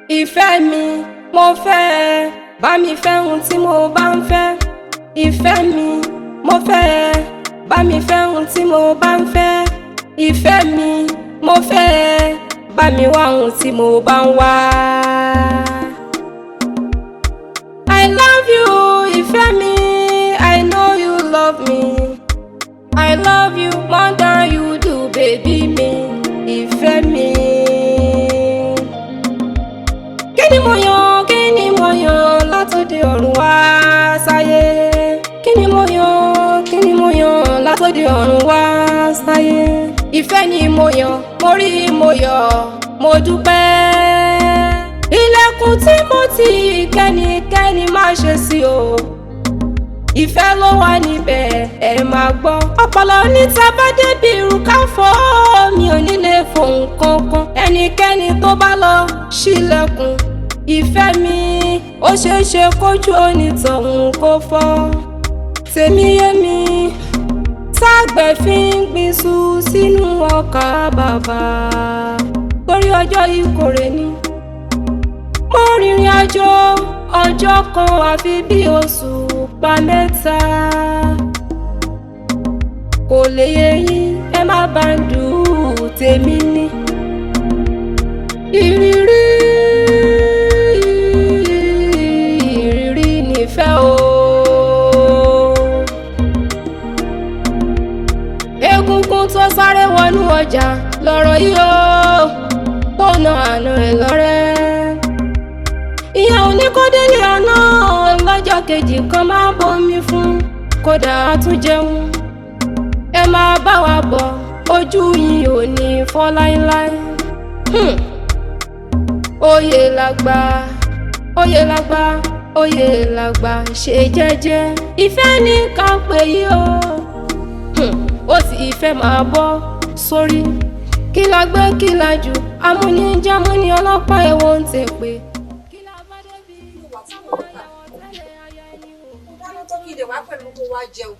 Ìfẹ́ mi, mo fẹ́ ẹ, bá mi fẹ́ ohun tí mo bá ń fẹ́. Ìfẹ́ mi, mo fẹ́ ẹ, bá mi fẹ́ ohun tí mo bá ń fẹ́. Ìfẹ́ mi, mo fẹ́ ẹ, bá mi wá ohun tí mo bá ń wá. I love you, ìfẹ́ mi, I know you love me. I love you more than you do, baby mi, ìfẹ́ mi. Kí ni mo yàn, kí ni mo yàn látòde ọ̀run wá sáyé? Kí ni mo yàn, kí ni mo yàn látòde ọ̀run wá sáyé? Ìfẹ́ ni mo yàn, mo rí, mo yọ̀, mo dúpẹ́. Ilẹ̀kùn tí mo ti, kẹ́nikẹ́ni má ṣe sí o, ìfẹ́ ló wà níbẹ̀. Ẹ máa gbọ́ ọpọlọ níta bá débi irú ká fọ́ mi ò ní lè fohùn kankan. Ẹnikẹ́ni tó bá lọ ṣílẹ̀kùn ìfẹ́ mi, ó ṣeé ṣe kójú onítọ̀hún kó fọ́. Tèmi yé mi, tágbẹ̀ fi ń gbinṣu sínú ọkà bàbà torí ọjọ́ ìkórè ni. Mo rìnrìn àjò ọjọ́ kan, àfi bí oṣù pa 3. Kò lè yé yín, ẹ má bá ń dùn. Tèmi ní ìrírí, ìrírí nífẹ̀ẹ́ o. Egungun tó sáré wọnú ọjà lọ̀rọ̀ yìí o, tó na àna ẹ̀ lọ́rẹ́, ìyẹn ò ní kó délé àná lọ́jọ́ kejì kan máa bomi fún, kódà á tún jẹun. Ẹ máa bá wa bọ̀, ojú yín ò ní fọ́ láéláé. Oyè làgbà, oyè làgbà, oyè làgbà, ṣe jẹ́jẹ́. Ìfẹ́ ní ká pè yí o. Ó sì ìfẹ́ máa bọ́ sórí. Kí la gbé, kí la jù, amúnijámúni ọlọ́pàá, ẹ̀wọ̀n ń tẹ̀ pé. Kí la bá débi táwọn ayàwọ̀ tẹ́lẹ̀ ayá ẹni wò. Mo dáná tó kí ilé wá pẹ̀lú kó wá jẹun.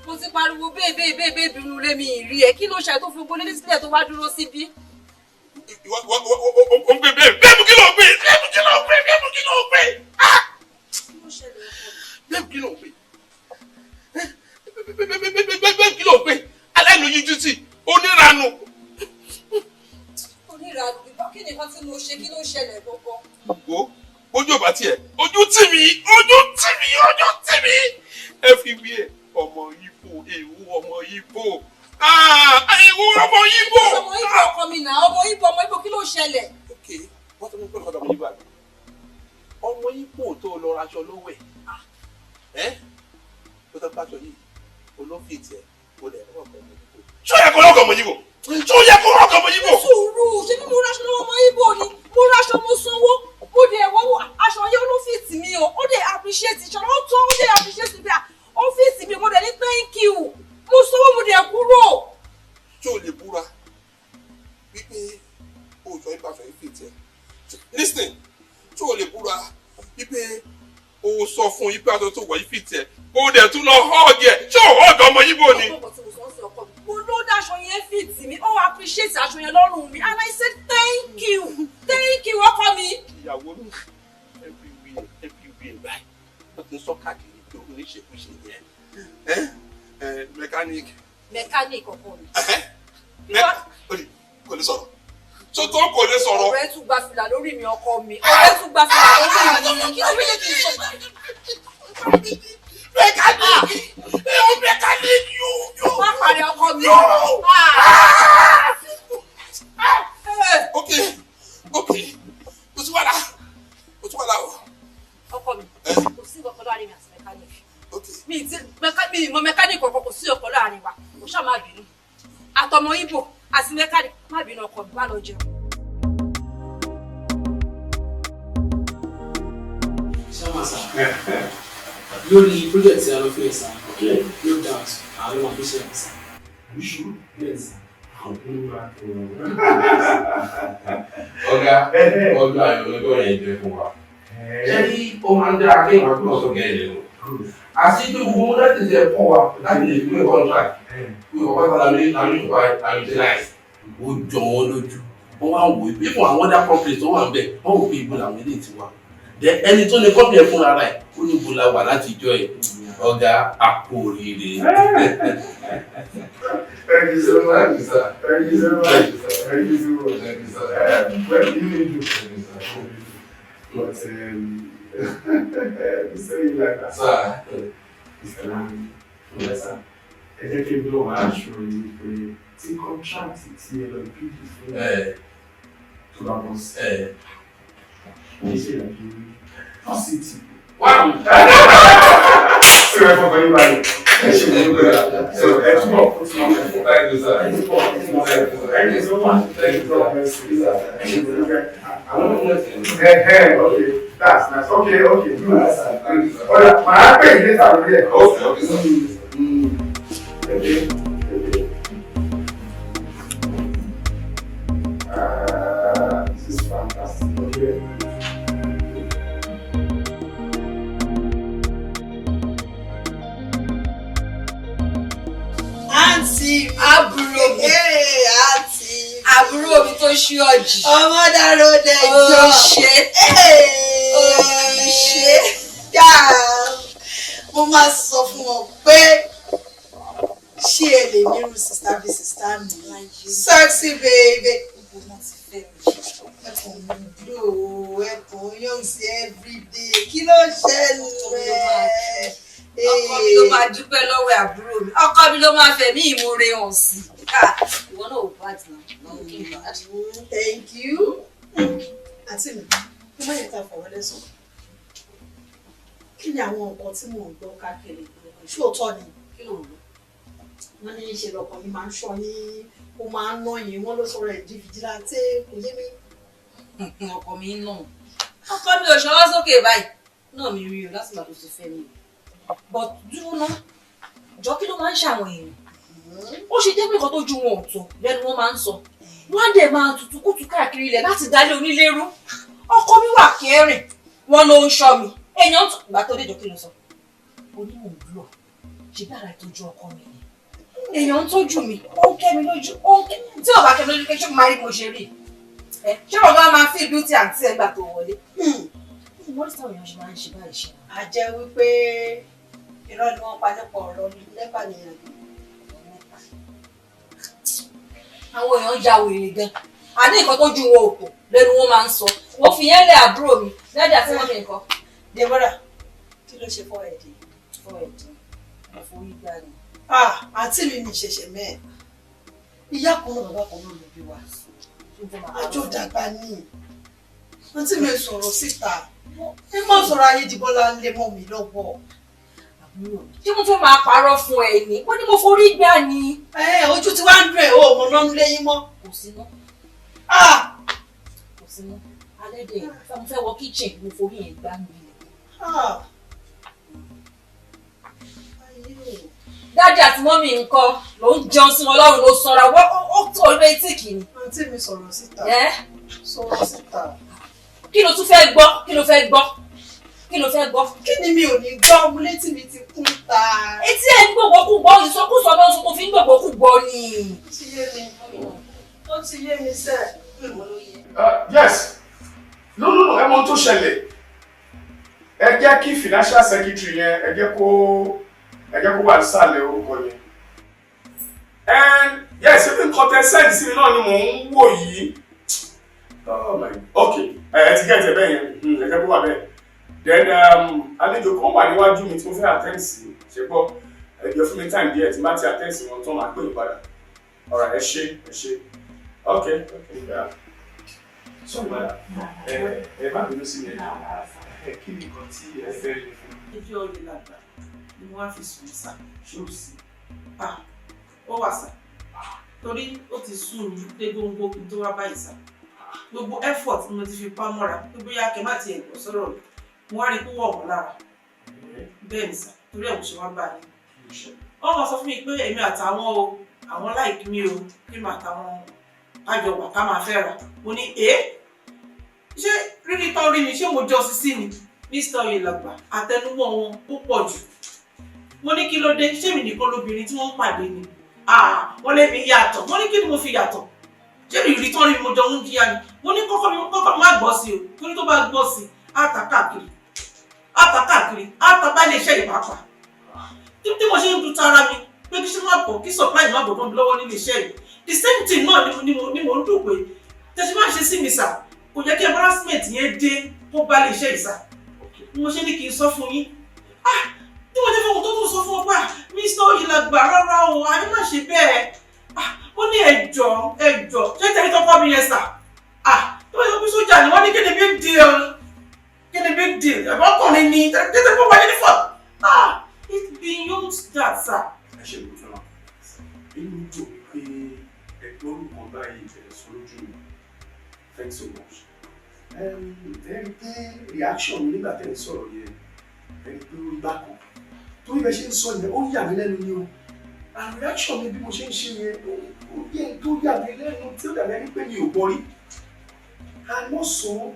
Mo ti pariwo bẹ́ẹ̀ bẹ́ẹ̀ bẹ́ẹ̀ bẹ́ẹ̀ bínú lé mi ìrí ẹ̀. Kí ló ṣe tó fi gbolé sílẹ̀ tó wá dúró síbí? Ìwọ ìwọ ìwọ o ń gbé bẹ́ẹ̀ bẹ́ẹ̀ mú. Kí ló ń gbé bẹ́ẹ̀ mú? Kí ló ń gbé bẹ́ẹ̀ mú? Kí ló ń gbé? Kí ló ṣẹlẹ̀, ọkọ mi? Bẹ́ẹ̀ kí ló ń gbé bẹ́ẹ̀? Kí ló ń gbé? Aláìlóyún títì, onírànù. Onírànù? Kí ni nǹkan tí mo ṣe? Kí ló ṣẹlẹ̀ gangan? Wo, ojú ò bá tiẹ̀, ojú tì mí, ojú tì mí, ojú tì mí. Ẹ fi wí ẹ, ọmọ Ìgbò èwo, ọmọ Ìgbò èwo, ọmọ Ìgbò. Ọmọ Ìgbò, ọkọ mi nà, ọmọ Ìgbò, ọmọ Ìgbò, kí ló ṣẹlẹ̀? Ok, wọ́n ti mú pé ọmọ Ìgbò àgbẹ̀, ọmọ Ìgbò tó lọ raṣọ lówó ẹ̀ ẹ́ tó tọ́ pàṣọ yìí olófin tiẹ̀ kó lẹ̀ ọkọ̀ ọmọ Ìgbò. Ṣé ó yẹ kó lọ́kọ̀ ọmọ Ìgbò? Ṣé ó yẹ kó lọ́kọ̀ ọmọ Ìgbò? Sùúrù, ṣé bí mo ráṣọ lọ́wọ́ ọmọ Ìgbò ni? Mo ráṣọ, mo sanwó, mo dẹ̀ wọ́wọ́ aṣọ yẹn, ló fit mi o. Ó dẹ̀ appreciate ìṣọ̀rọ̀ ó tán, ó dẹ̀ appreciate bí ó fit mi. Mo dẹ̀ ní thank you, mo sanwó, mo dẹ̀ kúrò. Ṣé o lè búra wípé o sọ ipa fẹ́ fi tiẹ̀? Listen, ṣé o lè búra wípé o sọ fún yí pé aṣọ tó wọ̀ yí fi tiẹ̀, o dẹ̀ tún lọ hug ẹ̀? Ṣé o hug ọmọ Yíbò ni? Ọkọ tí mo sọ ń sọ, ọkọ mi, mo ló dáṣọ yẹn fit mi, ó appreciate aṣọ yẹn lọ́rùn mi and I said thank you, thank you, ọkọ mi. Ìyàwó mi, everywhere, everywhere báyìí wọ́n ti ń sọ káàkiri pé òun ní ṣekúṣe yẹn ẹ ẹ mechanic. Mechanic, ọkọ mi. Kò lè sọ̀rọ̀ tó tó, kò lè sọ̀rọ̀. Ọ̀rẹ́ tún gba fìlà lórí mi, ọkọ mi. Ọ̀rẹ́ tún gba fìlà lórí mi. Kí ló fi lè kí n sọ? Mechanic, mechanic, you. Má parí, ọkọ mi. Ok, kò sí wàhálà, kò sí wàhálà o. Ọkọ mi, kò sí nǹkan kan láàrin mi àti mechanic. Ok. Mi ti mi mọ mechanic kankan, kò sí ọkọ láàrin wa. Kò ṣáà má bínú, àtọmọ Ìgbò àti mechanic, má bínú, ọkọ mi, wá lọ jẹun. Ṣáma sir, lórí project tí a lọ fi ẹ̀ sir, no doubt, àwọn ọmọ àbíṣe ẹ̀ sir. You sure? Yes sir. Ọ̀gá, ọjọ́ ayọ̀ lọ́jọ́ yẹn jẹ́ fún wa. Ṣé ní ó máa ń dára kéèyàn máa gbọ́dọ̀ sọ̀gẹ́ ẹ̀ lẹ́nu? Àti pé gbogbo wọn láti ṣe ẹ̀kọ́ wa láti lè fi wé contract. Pé ọ̀pá ìfọ̀lá lórí lórí ìfọ̀pá la utilize. Ó jọ wọ́n lójú. Wọ́n wá ń wò ó even àwọn other companies tó wà ń bẹ̀, wọ́n wò pé ibo làwọn eléyìí ti wà. Then ẹni tó ní company ẹ̀ fúnra rẹ̀, ó ní ibo la wà láti jọ ẹ̀. Ọ̀gá, àpò oríire. Thank you so much. Thank you, sir. Thank you so much. Thank you, sir. Thank you so much. Thank you, sir. Well, you need to. Thank you, sir. But say it like that. Sir. Mr. Yes, sir. Ẹ jẹ́ kí n lọ wá aṣọ yìí pé tí contract tí ẹ lọ bid fún tó bá bọ́ sí. Kì í ṣe ìlàjì sí ti. Wow! Ṣé ẹ fọkàn yín balẹ̀? Ẹ ṣe ìlú pé so ẹ túbọ̀ kó tún máa fẹ́. Thank you, sir. Ẹ túbọ̀ kó tún máa fẹ́. Thank you so much. Thank you, sir. God bless you. Ẹ ṣe ìlú pé. Àwọn ọmọ ẹ̀sìn. Okay, that's nice. Okay, good. Thank you, sir. Ọ̀dà, màá pè é later lórí ẹ̀. Okay, sir. Okay. Ah, this is fantastic. Okay. Àǹtí mi. Àbúrò mi. Ee, àǹtí mi. Àbúrò mi tó ṣí ọjì. Ọmọ dáró dẹjọ́. Ó ṣe. Ó ṣe. Dáa. Mo máa sọ fún wọn pé ṣé ẹ lè nírú sister bí sister mi? Sexy baby. Gbogbo wọn ti fẹ́ mi. Ẹkùn ń glow, ẹkùn yóò sí everyday. Kí ló ṣẹlẹ̀? Ọkọ mi ló máa dúpẹ́ lọ́wọ́ àbúrò mi. Ọkọ mi ló máa fẹ̀mí ìmoore hàn sí. Ah, ìwọ náà ò bad now. No, okay, bad. Thank you. Àǹtí mi, mo máa yẹ ká fọwọ́ lẹ́sùn. Kí ni àwọn nǹkan tí mò ń gbọ́ káàkiri ìgboro? Ṣé òótọ́ ni? Kí ló ń lò? Wọ́n ní í ṣe lọ́kàn yín máa ń ṣọ́ yín, ó máa ń ná yín, wọ́n ló sọ̀rọ̀ ẹ̀ di vigilante, kò yé mi. Ọkọ mi ń nà. Ọkọ mi ò ṣọwọ́ sókè báyìí. Náà mi rí o láti ìgbà tó ti fẹ́ mi. But dúró ná. Jọ, kí ló máa ń ṣàwọn èèyàn? Ó ṣe jẹ́ pé nǹkan tó ju wọn ò tó lẹ́nu wọn máa ń sọ. Wọ́n á dẹ̀ máa tutù kùtù káàkiri ilẹ̀ láti dálé onílérú. Ọkọ mi wà kẹrin. Wọ́n ló ń ṣọ́ mi. Èèyàn tó ìgbà tó dé, jọ, kí ló sọ? Onímọ̀ òwúrọ̀ ṣe bí ara ìtọ́jú ọkọ mi ni. Èèyàn ń tọ́jú mi, ó ń kẹ́ mi lójú, ó ń kẹ́ tí ò bá kẹ́ mi lójú, kí ṣé mo máa rí mo ṣe rí? Ẹ ṣé wọn bá máa fi beauty àǹtí ẹ gbà tó wọlé? Wọ́n ti táwọn èèyàn ṣe máa ń ṣe báyìí ṣe. A jẹ́ wípé irọ́ ni wọ́n pa nípa ọ̀rọ̀ NEPA nìyẹn. Àwọn èèyàn ya wèrè gan. Àní nǹkan tó ju wọn ò tó lẹ́nu wọn máa ń sọ. Wọ́n fi yẹn lé àbúrò mi, daddy àti mummy nǹkan. Deborah, kí ló ṣe fọ́ ẹ̀dín? Fọ́ ẹ̀dín, mo forí gbá ni. Ah, àǹtí mi mi ṣẹ̀ṣẹ̀ mẹ́ẹ̀. Ìyá kan náà, bàbá kan náà ló bí wa. Àjọ dàgbà ní. Àǹtí mi, sọ̀rọ̀ síta. Ẹ má sọ̀rọ̀ ayé di Bọ́lá lé mọ́ mi lọ́wọ́. Àbúrò mi, ṣé mo fẹ́ máa parọ́ fún ẹ ni? Wọ́n ní mo forí gbá ni. Ẹ ojú tí wàá ń dùn ẹ̀ o, mọ̀ náà ń léyìn mọ́. Kò sí ná. Ah! Kò sí ná. Alẹ́ dẹ̀ mo fẹ́ wọ kitchen, mo forí yẹn gbá mi. Ah! Ayé o. Daddy àti mummy nǹkan ló ń jẹun sí wọn lọ́rùn, ló sanra wọ́n, ó tó orí etí kìíní. Àǹtí mi, sọ̀rọ̀ síta. Ẹ́ Sọ̀rọ̀ síta. Kí ló tún fẹ́ gbọ́? Kí ló fẹ́ gbọ́? Kí ló fẹ́ gbọ́? Kí ni mi ò ní gbọ́? Mo létí mi ti kún ta. Etí ẹ̀ ń gbogbo kú gbọ́, ìsọkúsọ ló ń sọ tó fi ń gbogbo kú gbọ́ ni. Ó ti yé mi. Ó ti yé mi sẹ́. Yes, no, no, no, ẹ mọ ohun tó ṣẹlẹ̀. Ẹ jẹ́ kí financial secretary yẹn, ẹ jẹ́ kó wà nísàlẹ̀ orúkọ yẹn. And yes, ebi nǹkan tẹ send sí mi náà ni mò ń wò yìí. Oh my, okay, ẹ ti get ẹ bẹ́ẹ̀ yẹn. Ẹ jẹ́ kó wà bẹ́ẹ̀. Then àlejò kan wà níwájú mi tí mo fẹ́ attend sí. Ṣe gbọ́, ẹ jẹ́ fún mi time díẹ̀. Tí n bá ti attend sí wọn tán, máa pè é padà. Alright, ẹ ṣé, ẹ ṣé. Okay, yeah. Sorry, madam, ẹ má bínú sí mi. Ẹ kí ni nǹkan tí ẹ fẹ́ rí fún mi? Ẹjọ́ olè làgbà ni mo wá fi sùn sà. Ṣé o sì? Ah, ó wà sà, torí ó ti sú mi dé góńgó kí n tó wá báyìí sà. Gbogbo effort ni mo ti fi pa mọ́ra pé bóyá kẹ má tiẹ̀ gbọ́ sọ̀rọ̀ mi. Mo wá rí i pé wọ̀ wọ́n lára. Bẹ́ẹ̀ ni sà, torí ẹ̀ mo ṣe wá báyìí. Wọ́n wọ́n sọ fún mi pé èmi àtàwọn o, àwọn like mi o, kí mi àtàwọn kájọ wà, ká máa fẹ́ ra. Mo ní ẹ́ ṣé rírí tán rí mi, ṣé mo jọ sísí ni? Mr. Oyèlàgbà, àtẹnumọ́ wọn ó pọ̀ jù. Mo ní kí ló dé? Ṣé mi nìkan lóbìnrin tí wọ́n ń pàdé ni? Ah, wọ́n lé mi yàtọ̀. Mo ní kí ni mo fi yàtọ̀? Ṣé ìrírí tán rí mi mo jọ ń jíya ni? Mo ní kọ́kọ́ mi kọ́kọ́ má gbọ́ sí o, torí tó bá gbọ́ sí á ta káàkiri, á ta káàkiri, á ta bá ilé iṣẹ́ ìpápá. Tí mo ṣe ń du tara mi pé kí ṣe má bọ̀, kí supply má bọ̀ mọ́ mi lọ́wọ́ nílé iṣẹ́ yìí. The same thing náà ni mo ń dùn pé tẹ̀sí máa ṣe sí mi sà, kò jẹ́ kí embarrassment yẹn dé kó bá ilé iṣẹ́ yìí sà. Ni mo ṣe ní kí n sọ fún yín. Ah, tí mo jẹ́ fún ohun tó tún sọ fún ọ pé Mr. Oyèlágbà, rárá o, àní má ṣe bẹ́ẹ̀. Ah, ó ní ẹjọ́ ẹjọ́ ṣé tẹ̀lé tó kọ́ mi yẹn sà. Ah, tó bá yẹ kó sójà ni wọ́n ní, kí ni big deal, kí ni big deal? Ẹ̀bọ́kùnrin ni tẹ́tẹ́ fún wa ní fọ́. Ah, it's beyond that, sir. Ẹ ṣe ló fẹ́ràn. Inú mi dùn pé ẹgbẹ́ orúkọ báyìí bẹ̀rẹ̀ sọ lójú mi. Thanks so much. Ẹ rí pé reaction mi nígbà tẹ́ ẹ sọ̀rọ̀ yẹn, ẹ rí pé ó rí bákan. Torí bẹ́ẹ̀ ṣe ń sọ yẹn, ó yà mí lẹ́nu ni o. And reaction mi bí mo ṣe ń ṣe yẹn, ó yẹ tó yà mí lẹ́nu tí ó dàbí ẹni pé mi ò gbọ́ rí. And also,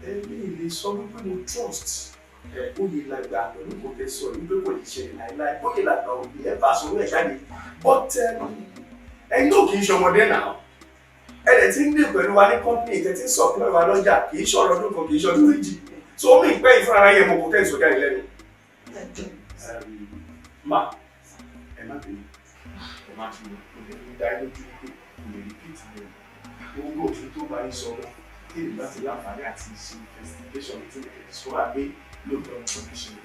èmi lè sọ wípé mo trust Oyèlágbà pẹ̀lú kò tẹ sọ wípé kò lè ṣẹlẹ̀ láíláí. Oyèlágbà ò lè ẹ́ bá sọ̀rọ̀ ẹ̀ jáde. But ẹ̀yin náà kì í ṣọmọdé náà. Ẹ dẹ̀ ti ń dè pẹ̀lú wa ní company, tẹ̀ tí ń supply wa lọ́jà, kì í ṣọ̀rọ̀ ọdún kan, kì í ṣọdún méjì. So omi ìpẹ́ yìí fúnra yẹn mo kò tẹ́ ìsọ jáde lẹ́nu. Ma, ẹ má bínú, ẹ má bínú. Mo lè fi dá lójú pé kò lè repeat rẹ̀. Gbogbo òfin tó bá yín sọ mọ́, tí èmi bá ti láǹfààní àti ṣe investigation tí mo lè sọ wá pé lóòótọ́ ní condition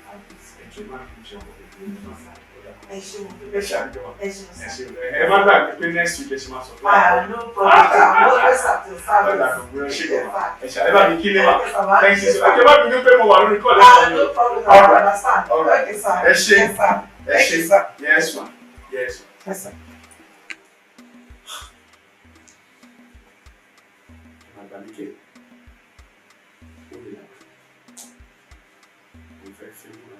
ẹjọ́ má fi ṣe ọkọ̀ Ẹ ṣeun. Ẹ ṣe àjọ. Ẹ ṣeun. Ẹ ṣe. Ẹ má gbàgbé pé next week ẹ ṣe máa sọ fún Ah, no problem, sir. I'm always at your service. Ọ̀dà kò gbúdọ̀ ṣe kọ̀ ẹ ṣe ẹ bá mi kí lé wa. Thank you so much. Ẹ má bínú pé mo wà lórí call. Ah, no problem. I All right. understand. All right. Okay, sir. Ẹ ṣe. Yes, sir. Ẹ Thank ṣe. you, sir. Yes ma, yes ma. Yes, sir. Àgbà mi kẹ́ ó lè là mo fẹ́ fẹ́ mọ́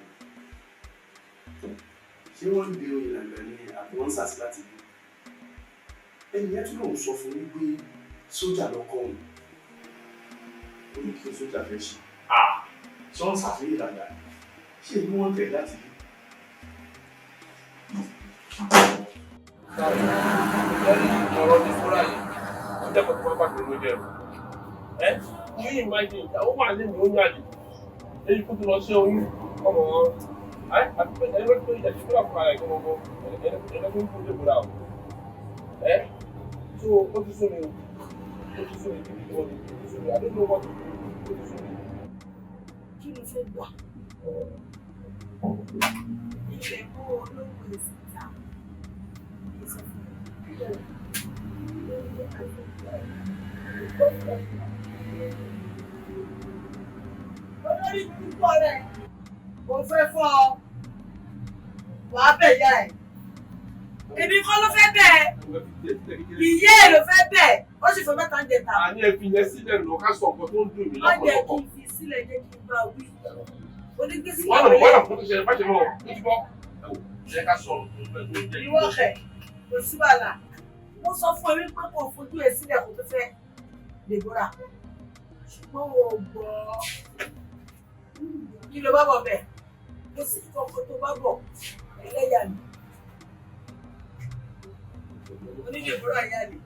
ẹ. Ṣé wọ́n ń de Oyèlágbà ní àbí wọ́n ń sàsí láti bí? Ẹni yẹn tún lòun sọ fún mi pé sójà lọkọ òun. Ó ní kí sójà fẹ́ ṣe. Ṣé wọ́n ń sàfihàn ìlànà? Ṣé èyí wọ́n ń tẹ̀ láti bí? Ọ̀rọ̀ ní fúnra yìí ó jẹ́ kó tó máa bá mi ló jẹ́ o. Ẹ ní imagine ìyàwó wà lẹ́nu ó yàlè èyí kó tó lọ sí oyún ọmọ wọn ẹ àti pé ẹni ló tó ìjà sí fúnra fúnra rẹ̀ gbọmọgbọ ẹni tó ń kó lè búra o. Ẹ tó ó ti sún mi o, ó ti sún mi bí wọ́n ti ó ti sún mi. I don't know what to do. Ó ti sún mi. Kí ló fẹ́ gbà? Ilẹ̀ mú ológun síta. Sọ fún mi. Olórí burúkú ọ̀rẹ́ kò fẹ́ fọ́ ọ, wàá bẹ̀ yá ẹ̀. Èmi kọ́ ló fẹ́ bẹ̀ ẹ́, ìyá ẹ̀ ló fẹ́ bẹ̀ ẹ́, ó sì fẹ́ mẹ́ta ń jẹta. Àní ẹ fi yẹn sílẹ̀ lọ, ká sọ nǹkan tó ń dùn mí Má jẹ́ kí lọ́pọ̀lọpọ̀. n fi sílẹ̀, jẹ́ kí n bá wí. Onígbèsè Wọ́n lọ wọ́n lọ fún tó ṣe má ṣe mọ́ ọ tó ti bọ́. Ẹ wò jẹ́ ká sọ̀rọ̀ tó fẹ́ tó jẹ́. Ìwọ kẹ̀, kò sí wàhálà. Mo sọ fún ẹ wípé kò fojú ẹ sílẹ̀ kó tó fẹ́ Deborah. Ṣùgbọ́n o ò gbọ́. Kí ló bá bọ̀ bẹ́ẹ̀? Kò sí ìkọ̀kọ̀ tó bá bọ̀, ẹlẹ́yà ni. Oní Deborah yá ni.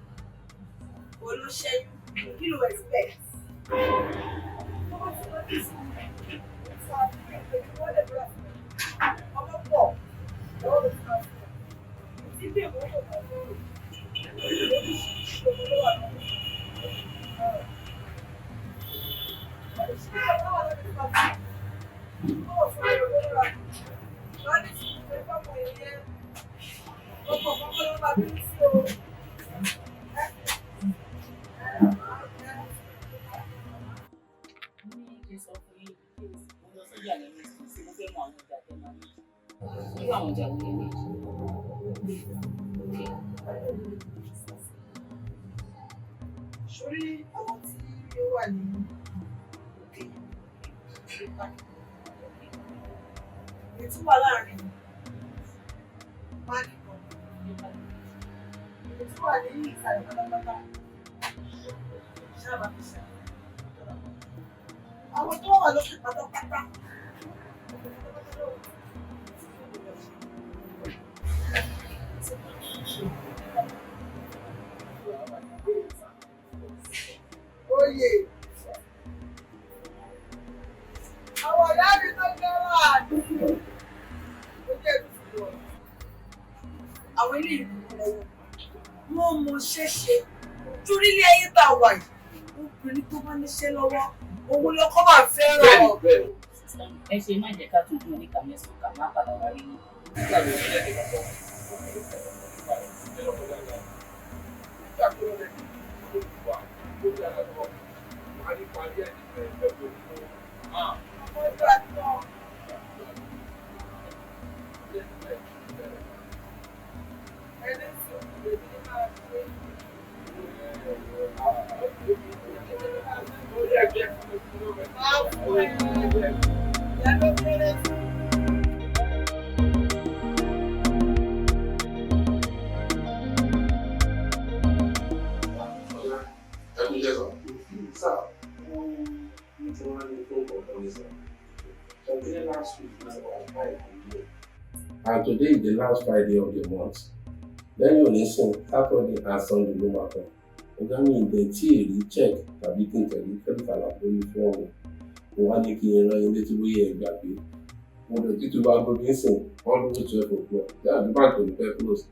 Olóṣẹ́yún, kí ló expect? Tó bá ti lọ sí ìsìn, sọ àfihàn pé kí wọ́n Deborah fún ẹ. Ọmọ pọ̀, lọ́wọ́ ló ti máa fún ẹ. Tí Deborah kò bá lóore, oríṣiríṣi ọmọ ló wà lọ́wọ́. Oríṣiríṣi ọmọ wà lọ́wọ́ tó máa fún ẹ. Ó fún ẹ lówó rà. Wọ́n ní sùn pé fọ́mọ ìyẹn. Ọkọ̀ kọ́kọ́ ló máa bínú sí o. Ní kí n sọ fún yín, mo lọ sọ́jà lẹ́nu sí, mo fẹ́ mọ àwọn ọjà tẹ́ máa ní. Irú àwọn ọjà wo lẹ ní? Okay. Sórí àwọn tí ó wà ní òkè èyí tó wà láàrin máàlì kan, èyí tó wà ní ìsàlẹ̀ pátápátá ṣáàbà fi ṣe àwọn tó wà lókè pátápátá. oyè. Àwọn ọ̀dà mi tó fẹ́ràn àdúgbò. Ó jẹ́ ìdúró. Àwọn ilé ìlú lọ́wọ́. Wọ́n mọ ṣẹ́ṣe. Torí ilé ayé tá a wà yìí, obìnrin tó bá níṣẹ́ lọ́wọ́, òun lọ́kọ́ máa fẹ́ràn. Ẹ ṣe má jẹ́ ká tún oníkà mẹ́sàn-án ká má padà wá rí yín. And today is the last Friday of the month. Lẹ́yìn òní sùn, Saturday and Sunday ló máa tán. Ọ̀gá mi ìdẹ̀ tí èrè check tàbí kí n tẹ̀lé credit alert lórí fóònù. Mo wá ní kí n rán yín létí bóyá ẹ gbàgbé. Mo lọ títí wá gbóbi sìn, almost 12 o'clock. Yàrá the bank kò ní pẹ́ close.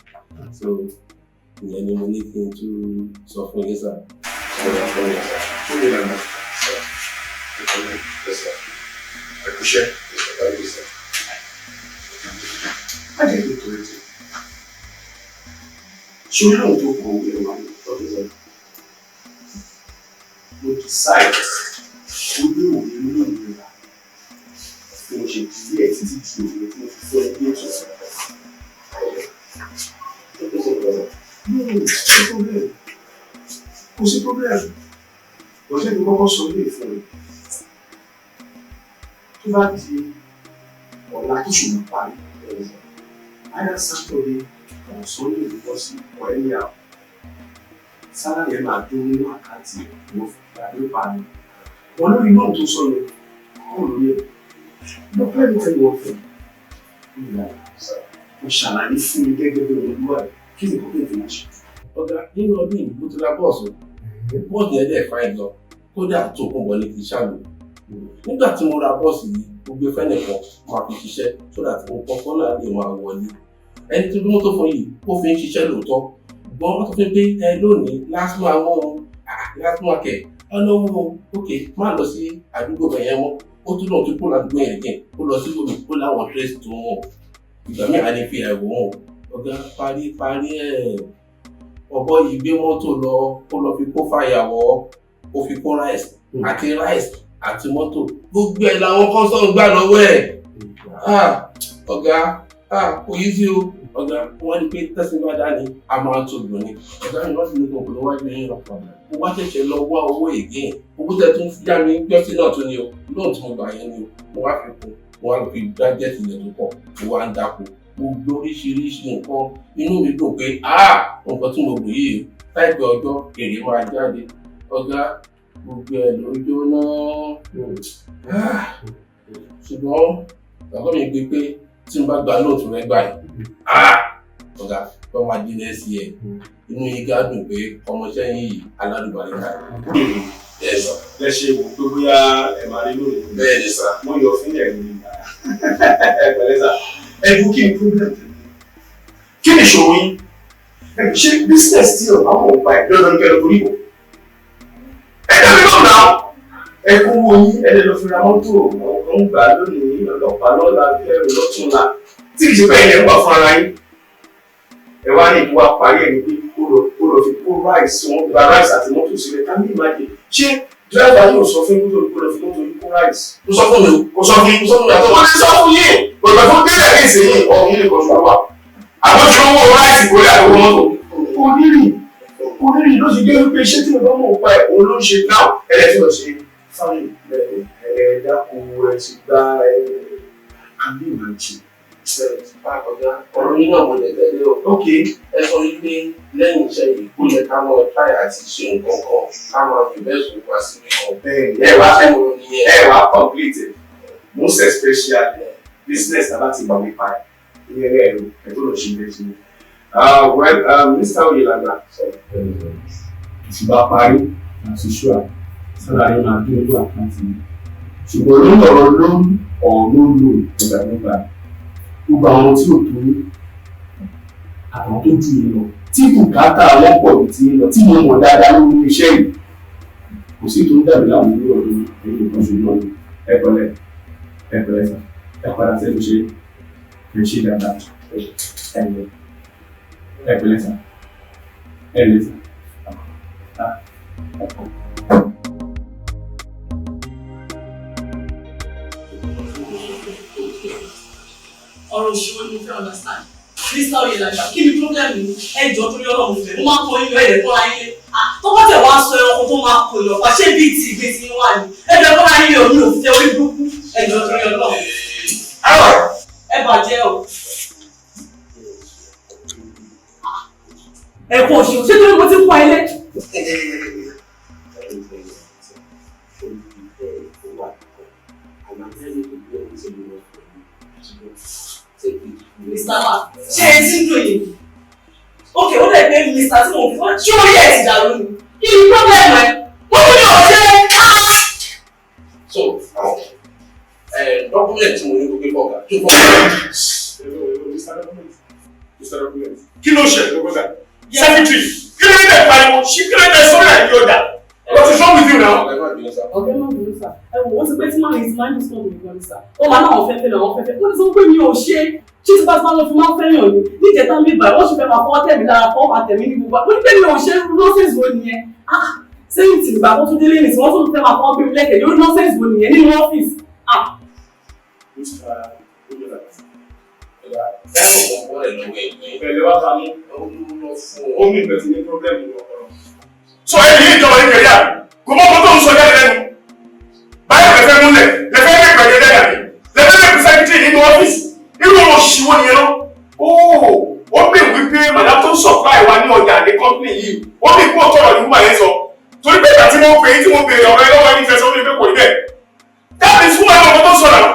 So ìyẹn ni mo ní kí n tún sọ fún yín sir. Ọ̀rọ̀ fún yín sir. Fún mi lànà. Ẹ kú iṣẹ́. Thank you, sir. Má jẹ́ kí n torí tẹ̀. Ṣé orí lóhun tó kọ owó ẹ̀ wá ní ọdún náà? Mo decide ó ní òun ní lónìí rà. Bí mo ṣe dílé ẹ̀ títí di òun tí mo fi fún ẹ ní ètò. No, kò sí problem. Kò sí problem. Kò sí ibi kọ́kọ́ sọ ilé ìfún mi. Tó bá di ọ̀la tó ṣùgbọ́n parí, either Saturday or Sunday ló bọ́ sí or anyhow. Salary ẹ̀ máa dún nínú account ìwọ ló parí. Wọ́n lórí náà tó sọ yẹn, kọ́ lórí ẹ̀. Mo pẹ́ mi tẹ́lẹ̀ wọ́n fún mi. Mo ṣàlàyé fún mi gẹ́gẹ́ bí ọmọlúwàbí kí ni kókó ìfowó ṣe. Ọ̀gá, nínú ọdún yìí mo ti ra bọ́ọ̀sì. Bọ́ọ̀sì yẹn dẹ̀ fine gan. Kódà tó kún wọlé kì í ṣàlò. Nígbà tí mo ra bọ́ọ̀sì yìí, mo gbé fẹ́nìkan máa fi ṣiṣẹ́ so that nǹkan kan náà lè máa wọlé. Ẹni tó gbé mọ́tò fún yìí, ó fi ń ṣiṣẹ́ lóòótọ́. Ṣùgbọ́n wọ́n sọ fún mi pé ẹ lónìí LASTMA wọ́n o, LASTMA kẹ̀, ọlọ́wọ́ o, ok, má lọ sí àdúgbò bẹ̀ yẹn mọ́. Ó tún lóun tún kúrò ládùúgbò yẹn again, ó lọ sí ibòmíì, ó láwọn trace tó wọ̀n. Ìgbà míì á ní fi ẹ̀wọ̀ wọn. Ọ̀gá, parí parí ẹ̀. Ọ̀bọ yìí gbé mọ́tò lọ, ó lọ fi kó fàyàwọ́, ó fi kó rice àti rice àti mọ́tò. Gbogbo ẹ̀ làwọn custom gbà lọ́wọ́ ẹ̀. Ọ̀gá, kò yí sí o. Ọ̀gá, wọ́n ní pé tẹ́sí bá dá ní, a máa tó dùn ni. Ọ̀gá mi wọ́n sì ní kòkòrò wájú yín lọ. Mo wá ṣẹ̀ṣẹ̀ lọ wá owó again. Owó tẹ́ tún yá mi gbọ́sí náà tún ni o. Lóun tí mo gbà yẹn ni o. Mo wá fi kún, mo wá fi budget ilẹ̀ tó pọ̀, mo wá ń dáko. Mo gbé oríṣiríṣi nǹkan. Inú mi dùn pé nǹkan tí mo gbìn yìí láìpẹ́ ọjọ́ èrè máa jáde. Ọ̀gá, gbogbo ẹ̀ ló jóná. Ṣùgbọ́n bàbá mi gbé pé tí n bá gba lóòtù rẹ gbà yìí, ọ̀gá, tó máa dín ní ẹsẹ̀ ẹ̀. Inú yín gá dùn pé ọmọọṣẹ́ yín yìí alálùbáríkà. Yes, sir. Lẹ ṣe wò pé bóyá ẹ máa rí lónìí. Bẹ́ẹ̀ ni sir. Mo yọ fún ẹ̀rí mi. Ẹ pẹ̀lẹ́ sir. Ẹ dùn, kí ni problem tẹ̀lé? Kí ni ìṣòro yín? Ṣé business tí ọ̀bá mọ̀ pa ẹ̀ lọ́dọ̀ ní kẹlẹ́ torí kò? Ẹ dá mi lóhùn náà. Ẹ kó owó yín, ẹ lè lọ fi ra mọ́tò, àwọn kan ń gbà lónìí, ọlọ́pàá lọ́la, kẹrù lọ́túnla. Tí kì í ṣe bẹ́ẹ̀ yẹn ń gbà fún ara yín. Ẹ wá ní ìwà parí ẹ̀ ní pé kó lọ fi kó rice, wọ́n gba rice àti mọ́tò sílẹ̀. Ká ní ìmájì. Ṣé driver yóò sọ fún kó tó lọ fi mọ́tò yín kó rice? Kò sọ fún mi o. Kò sọ fún yín. Kò sọ fún mi àtọ́. Kò ní sọ fún yín. Kò gbà tó délẹ̀ ní ìsinyìí, ọ̀hún yìí nìkan ṣùgbọ́n wà. Àwọn tí owó rice kò rí àtọwọ́ mọ́tò. Kò ní rìn. Kò ní rìn ló ṣe jẹ́ wípé iṣẹ́ tí mo bá mọ̀ pa ẹ̀ òun ló ń ṣe náà. Ẹ̀rẹ́ tí lọ ṣe fáyìn ẹ̀ dáko ẹ̀ ti gba ẹ̀ àbí ìmájì. Ọ̀gá, ọ̀rọ̀ yín náà mo lè tẹ̀lé o. Ok. Ẹ sọ wípé lẹ́yìn iṣẹ́ yìí, ó yẹ ká máa try àti ṣe nǹkan kan, ká máa fi bẹ́ẹ̀ sùn wá síbi kan. Bẹ́ẹ̀ni, ẹ wá ẹ wá complete it. Most especially business náà láti gbà nípa ẹ̀ ní ẹ̀rẹ́ ẹ̀rọ ẹ̀ tó lọ ṣe ilé ṣe. Well, Mr. Oyelana, tí bá parí, àti ṣúà Salary máa dé ojú account mi. Ṣùgbọ́n lórí ọ̀rọ̀ loan or no loan ìgbà nígbà gbogbo àwọn tí ò tó ní àwọn tó jù yín lọ tí bùkátà wọn pọ̀ jù tí ń lọ tí mo mọ̀ dáadáa lórí iṣẹ́ yìí kò sí tó ń dàbí láwọn olórí ọ̀dọ́ ẹ̀yìn nǹkan ṣùgbọ́n ẹ pẹ̀lẹ́, ẹ pẹ̀lẹ́ sà, ẹ padà sẹ́nu ṣe ẹ ṣe dáadáa, ẹ lẹ, ẹ pẹ̀lẹ́ sà, ẹ lẹ sà. Ọ̀rọ̀ òṣìwọ́ ni mo fẹ́ understand. Mr. Oyèlàjà, kí ni problem mi? Ẹ jọ̀ọ́, torí Ọlọ́run fẹ́ mo máa ń kọ yín lọ, ẹ̀rẹ̀ kọ́ra yín lé. Tó bá tẹ̀ wá sọ ẹranko tó máa kò lọ pa, ṣé bíi ti ìgbésí yín wà ní? Ẹ jọ̀ọ́, kọ́ra yín lé, òun ò fẹ́ orí burúkú. Ẹ jọ̀ọ́, torí Ọlọ́run, ẹ bàjẹ́ o. Ẹ kú òṣìwọ́, ṣé torí mo ti ń pa ilé? Mr. Ma, ṣé etí ń dùn yìí? Ok, ó lè pé Mr. tí mo fi fọ́, ṣé orí ẹ̀ ti dàrú ni? Kí ni problem ẹ? Wọ́n tún ní ọ̀ṣẹ́ ká. So, document tí mo ní kó gbé fọ́gà tó fọ́gà. Mr. Document. Kí ló ṣẹlẹ̀ lọ́gbọ́dà? Secretary, kí ló ń tẹ̀ pariwo? Ṣé kí ló ń tẹ̀ sọ́rọ̀ ẹ̀ yóò dà? What is wrong with you now? Ọ̀gá, má bínú sà, ẹ wò ó ti pé tí màmí ti máa ń disturb mi gan ni sà. Ó máa náà wọ́n fẹ́ fẹ́ lọ, wọ́n fẹ́ fẹ́. Ó ní sọ pé mi ò ṣe. Ṣé tí bá ti máa lọ fi máa ń fẹ́yàn ni? Níjẹta mi báyìí, wọ́n sì fẹ́ máa fọwọ́ tẹ̀ mí lára, fọwọ́ máa tẹ̀ mí ní gbogbo. Mo ní pé mi ò ṣe, nonsense wo nìyẹn? Ah, sẹ́yìn tì nígbà tó tún délé nìsín, wọ́n tún fẹ́ máa fọwọ́ gbé mi lẹ́kẹ̀ẹ́. Irú nonsense wo nìyẹn nínú ọ́fíìsì? Ah! Mr. Fẹ́ràn kan bọ́lẹ̀ lọ́wọ́ ẹ̀gbẹ́. Ìbẹ̀lẹ̀ wá ta mú. Ó lọ fún ọ. Ó ní ìbẹ̀ tí ní problem ní ọpọlọ. Sọ ẹni yìí ìjọba ìkẹyà àbí? Kò mọ́ ọmọ tó ń sọ jáde lẹ́nu. Báyọ̀ lẹ́fẹ́ múlẹ̀, lẹ́fẹ́ lè gbẹ̀gẹ́ jáde àbí? Lẹ́fẹ́ lè fi secretary nínú ọ́fíìsì. Irú ọmọ òṣìwọ́ nìyẹn náà. Ó ó bè wípé madam tó ń supply wa ní ọjà ní company yìí, ó ní kó tọrọ ní woman yẹn sọ. Torí pé ìgbà tí mo pè é tí mo béèrè ọ̀rọ̀ ẹ lọ́wọ́ ẹni fẹsẹ̀, ó ní pé kò rí bẹ́ẹ̀. That is woman ọmọ tó ń sọ̀rọ̀.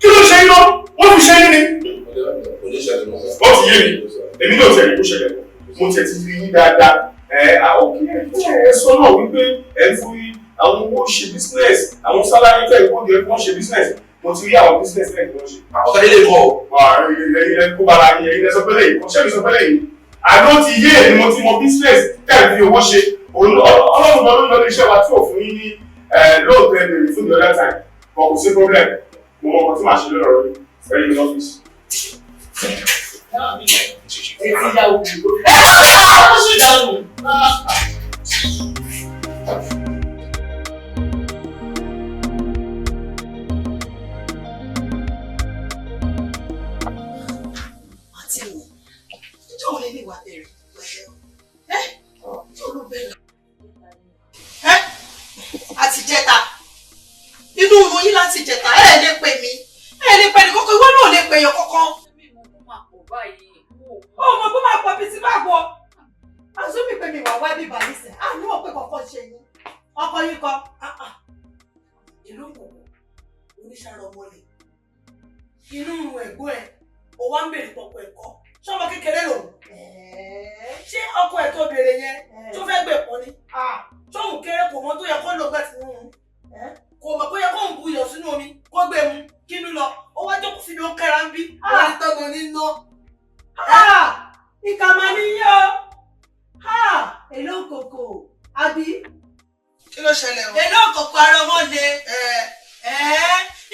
Kí ló ṣe iná? Wọ́n fi ṣe yín ni. Kò ní ṣẹlẹ̀ mọ́. Ó ti yé mi, èmi náà tẹ̀lé kó ṣẹlẹ̀, mo tẹ̀ ti fi yín dáadáa. Ẹ ok, ẹ sọ náà wípé ẹ ń fún àwọn owó ṣe business, àwọn salary tẹ̀ kó jẹ́ kí wọ́n ṣe business. Mo ti rí àwọn business tẹ̀ kí wọ́n ṣe. Ọ̀gá ilé kọ́. Ẹ̀yin lẹ kó bara yín, ẹ̀yin lẹ sọ pé lẹ́yìn kọ́, ṣé mi sọ pé lẹ́yìn àná ti yé èmi, mo ti mọ business tẹ̀ fi owó ṣe. Ọlọ́run ló ń lọ iṣẹ́ wa tí ò fún yín ní lóòótọ́ ẹ bèrè fún the other time, but kò sí problem, mo mọ ọkọ tí màá ṣe lọ́rọ̀ rẹ ẹ̀yin ní ọ́fíìsì. Ẹ ti yá òkú. Ẹ ó sì dànù. Àǹtí mi, níjọ́ wo lè ní ìwà bẹ̀rẹ̀? Ẹ́ níjọ́ ló bẹ̀rẹ̀? Ẹ́ àti jẹta. Inú òun yín láti jẹta, ẹ lè pè mí. Ẹ lè pè ní kókó, ìwọ náà lè pè yàn kankan. Ó mọ̀ kó máa pọ̀ bí ti bá wọ. Àzúmi pé mi wà wá bíbá nísìn, á ní mọ̀ pé kọ̀ọ̀kan ṣe yín. Ọkọ yín kọ́. Ìlú kòkó, oníṣàrọ̀ ọmọlẹ̀. Inú ẹ̀gbọ́n ẹ̀, ó wá ń bèrè pọ̀pọ̀ ẹ̀kọ́. Ṣọ́mọ kékeré lòun. Ṣé ọkọ ẹ̀ tó bèrè yẹn tó fẹ́ gbè pọ̀ ni? Tóun kéré, kò mọ tó yẹ kó lò gbà tí wọ́n. Kò mọ̀ pé yẹ kó ń bu iyọ̀ sínú omi kó gbé mu kínú lọ. Ó wá jókòó síbi, ó kẹ́ra ń bí. Ó ní tọ́gbọ̀n ní ná. Ìkà máa ní yín o. Èló kòkò, àbí? Kí ló ṣẹlẹ̀ o? Èló kòkò ara ọmọ le.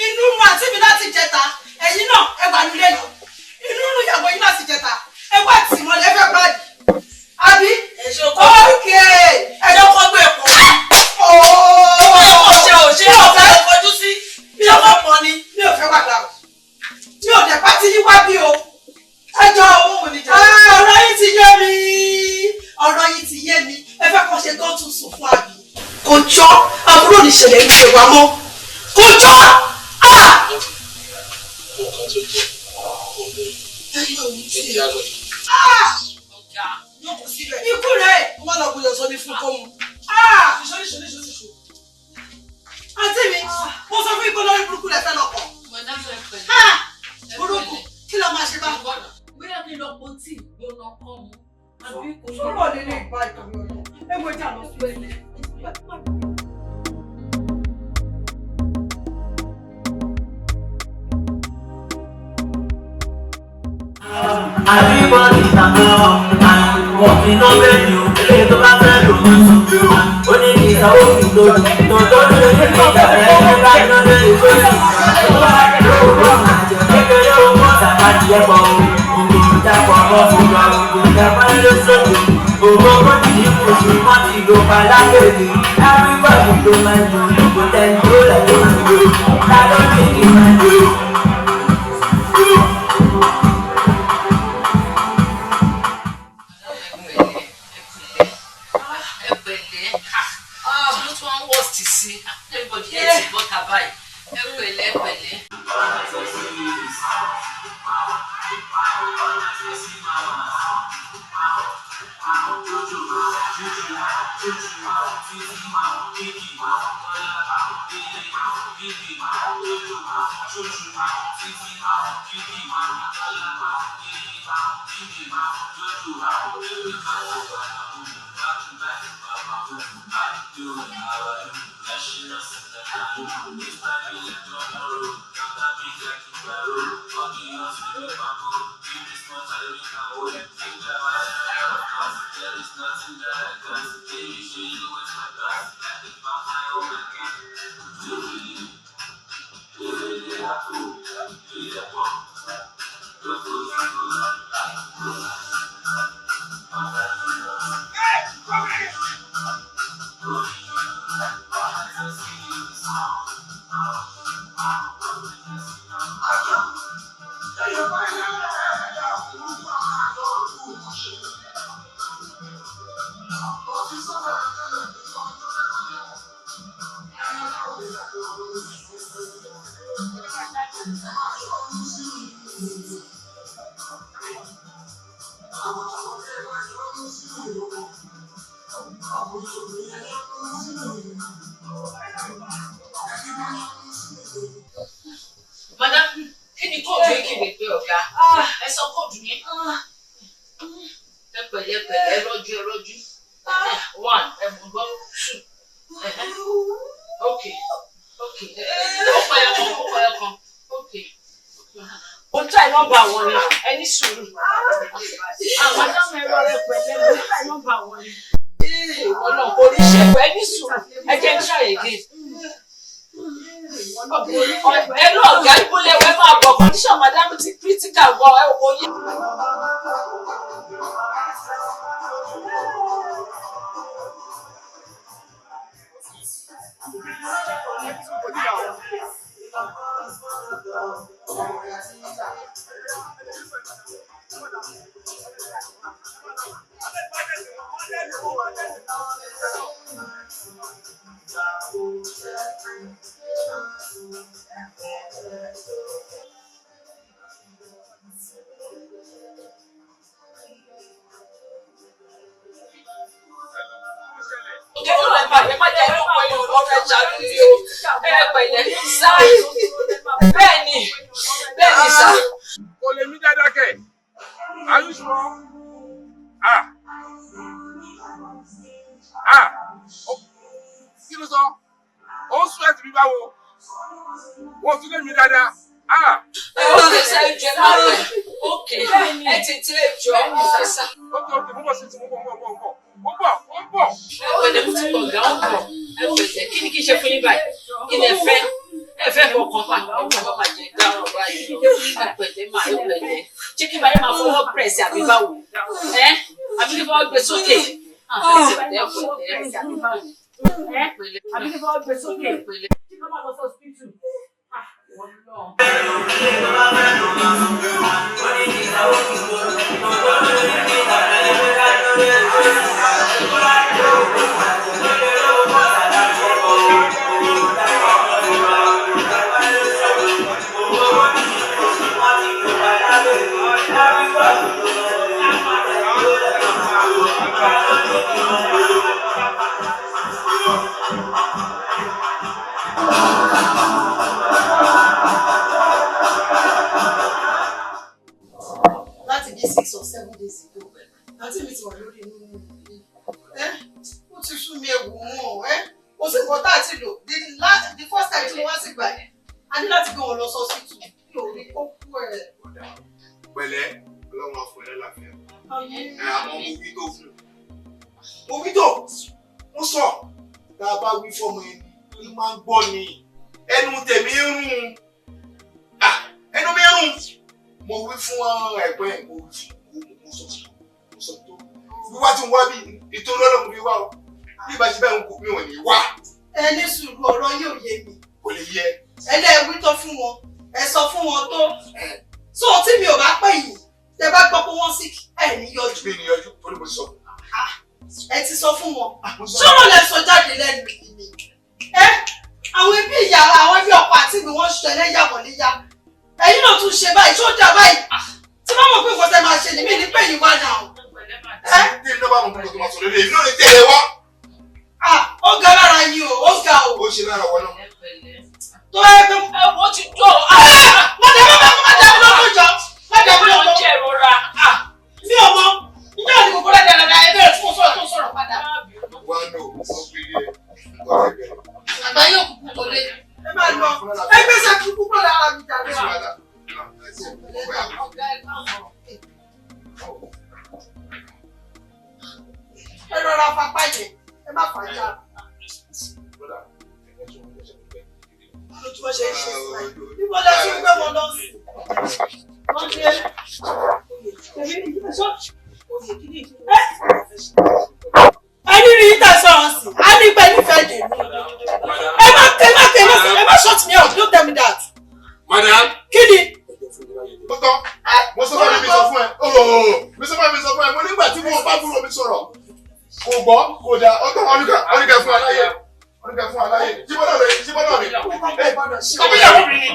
Inú run àǹtí mi láti jẹta. Ẹ̀yin náà ẹ wà nílé yìí. Inú run ìyàwó yín láti jẹta. Ẹ wá tì mọ́lẹ̀, ẹ fẹ́ pàdé. Àbí? Ókè. Ẹjọ́ kọ́ gbé pọ̀. Ó ṣe ò ṣe ọ̀fẹ́ kọjú sí. Mi ò fẹ́ pọ̀ ni. Mi ò fẹ́ wà láò. Mi ò dẹ̀ bá ti yín wá bí o. Ẹ jọ ọ̀rọ̀ yín ti yé mi. Ọ̀rọ̀ yín ti yé mi. Ẹ fẹ́ kàn ṣe gán tún sùn fún àbí. Kò jọ àbúrò níṣẹ̀lẹ̀ ní ìwà mọ́. Kò jọ. Ikú rẹ̀. Ó má lọ gbọ́dọ̀ sọ mi fún kó mu. Àǹtí mi, mo sọ fún ikú lórí burúkú lẹ fẹ́ lọ kọ̀. Burúkú, kí ló máa ṣe bá? Bóyá kí n lọ po tíì gbóná kọ́ mu. Àbí kò Sọ̀rọ̀ lélẹ̀ ìgbà ìtọ́jú ọ̀nà. Ẹ wo ìjà lọ sí ilé. Àbíbọ̀dì tàbí wọ́n fi iná bẹ́ẹ̀ ni o, eléyìí tó bá fẹ́ lò ó sùn. Ó ní kí ìsanwó kì í lòdù, tòótọ́ ní ojú ní ìjà rẹ̀ ní ká iná lórí sórí. Kékeré owó sàkàdì ẹ̀pọ̀ o, ògùn ìjàpọ̀ ọmọ fúnra ògùn ìjàpọ̀ ló sókè. Ògùn owó ti ní kùsù, wọ́n ti lò pa lágbègbè. Everybody ló máa ń lo kò tẹ́ tó lẹ̀ ló ń lò. Ta ló ní kí n máa lò? Ẹ pẹ̀lẹ́, ṣé ló tún wá ń wọ́ọ̀sì sí everybody ẹ̀ ti bọ́ta báyìí? Ẹ pẹ̀lẹ́, ẹ pẹ̀lẹ́. Madam, kí ni kóòdù yìí kì í lè pé ọ̀gá? Ẹ sọ kóòdù yẹn. Ẹ pẹ̀lẹ́, pẹ̀lẹ́, ẹ rọ́jú, ẹ rọ́jú. One, ẹ mú gbọ́, two. Ok, ok. Ó pẹ́ ẹ̀kan, ó pẹ́ ẹ̀kan. Ok. Mo try nọ́mbà wọn ni, ẹ ní sùúrù. Madam, ẹ rọra, ẹ pẹ̀lẹ́, mo try nọ́mbà wọn ni. Ìwọ náà kò ní ṣẹ̀pẹ̀, ẹ ní sùúrù. Ẹ jẹ́ n try again. Ẹ lọ ọ̀gá ìbúlẹ̀ wẹ́ máa bọ̀, condition madam ti critical gan, ẹ kò yẹ. Kẹ́lọ́ ẹ̀ bàjẹ́ má jẹ́ inú pẹ̀lú ọ̀rọ̀ ẹja lórí o. Ẹ pẹ̀lẹ́ sá. Bẹ́ẹ̀ni, bẹ́ẹ̀ni sá. Kò lè mí dáadáa kẹ̀. Are you sure? Ah. Ah. Kí ló sọ? Ó ń sweat mi báwo? Wọ́n tún lè mí dáadáa. Ah. Ok sá, ẹ jọ̀ọ́, ẹ má pẹ́. Ok, ẹ tètè ẹ jọ̀ọ́. Ok sá. Ok, ok, mo bọ̀ sí ti mo bọ̀, mo bọ̀, mo bọ̀. Mo bọ̀, mo bọ̀. Ẹ pẹ̀lẹ́, mo ti pọ̀ gà ó bọ̀. Ẹ pẹ̀lẹ́, kí ni kí n ṣe fún yín báyìí? Kí ni ẹ fẹ́? Ẹ fẹ́ fọkàn pa ọkàn bá máa jẹ dáràn báyìí. Ẹ pẹ̀lẹ́ máa, ẹ pẹ̀lẹ́. Ṣé kí báyìí máa fọwọ́ pẹ̀sì àbí báwo? Ẹ àbí kí fọwọ́ gbé sókè? Ẹ pẹ̀lẹ́, ẹ pẹ̀lẹ́. Àbí kí fọwọ́ gbé sókè? Ṣé kí wọ́n lọ sí hospital? Láti bí 6 or 7 days ago, àǹtí mi ti wà lórí inú yìí. Ẹ ó ti sú mi, ewu wọn. Ẹ kò sí nǹkan tá a ti lò. The first time tí mo wá sí gbà ẹ, a ní láti gbé wọn lọ sọ́sítù, mi ò rí kókó ẹ. Pẹ̀lẹ́. Ọlọ́run á fún ẹ lálàáfíà. Ẹ àmọ́ mo wí tó fún un. Mo wí tó, mo sọ, tá a bá wí fọ́mọ ẹni, ní máa ń gbọ́ ni. Ẹnu tèmi ń rún. Ẹnu mi ń rún. Mo wí fún ẹ̀gbọ́n ẹ̀, mo wí fún mo sọ fún mo sọ tó. Wíwá tí mo wá bí ìtorí Ọlọ́run fi wá o. Bí ìbá ṣe bẹ́ẹ̀ ń kú mi ò ní wá. Ẹ ní sùúrù, ọ̀rọ̀ yóò yé mi. Kò lè yé. Ẹlẹ́wí tó fún wọn, ẹ sọ fún wọn tó. So tí mi ò bá pè yín, tẹ bá gbọ́ pé wọ́n sick, ẹ ní yọjú. Mi ní yọjú, torí mo ti sọ. Ẹ ti sọ fún wọn. Ṣọ́rọ̀ lẹ sọ jáde lẹ́nu yìí ni. Ẹ àwọn ẹbí ìyá, àwọn ẹbí ọkọ àti mi wọ́n ṣẹlẹ̀ yà wọ́n níyà. Ẹ̀yin náà tún ṣe báyìí, ṣó dà báyìí? Tí wọ́n mọ̀ pé nǹkan tẹ máa ṣe ni mí ní pè yín wá náà. Tí iná bá mọ̀ pé kò tó máa sọ̀rọ̀ lé, èmi náà ní tẹ̀lé wá. Ó ga lára yín o, ó ga o. Ó ṣe lára wọn náà. Tó ẹ pé wọ́n ti dọ̀. Má dàbí má dàbí lọ́kọ̀ jọ. Má dàbí lọ́kọ̀. Jẹ́ ìrora. Mi ò mọ. Ìjọ ni kòkòrò ẹ̀dá ẹ̀dá ẹ̀bẹ̀rẹ̀ tí mo sọ̀rọ̀ tó sọ̀rọ̀ padà. Wá nù, ó fi rí ẹ. Àgbáyé òkùnkùn kò lè. Ẹ máa lọ. Ẹ gbèsè kúkú kọ́ lára mi jàre. Ẹ rọra fapá yẹn, ẹ má fà já. Ló tún ṣe é ṣe sí ẹ. Níbo lẹ tún gbé wọn lọ sí? Wọ́n ṣe ẹni rí ìta sọ̀rọ̀ sí, a ní pẹ́ nífẹ̀ẹ́ dè mí. Ẹ má ẹ má ẹ má ẹ má shut me up, don't tell me that. Madam. Kí ni? Ó tán, mo sọ fún mi sọ fún ẹ, mi sọ fún mi sọ fún ẹ, mo nígbà tí mo bá búrò mi sọ̀rọ̀, kò gbọ́, kò dà, ó tán, oníkà fún aláyè. Oníkà fún aláyè. Jíbọ́dọ̀ rẹ̀, jíbọ́dọ̀ rẹ̀. Ọmọ ìyàwó mi ni.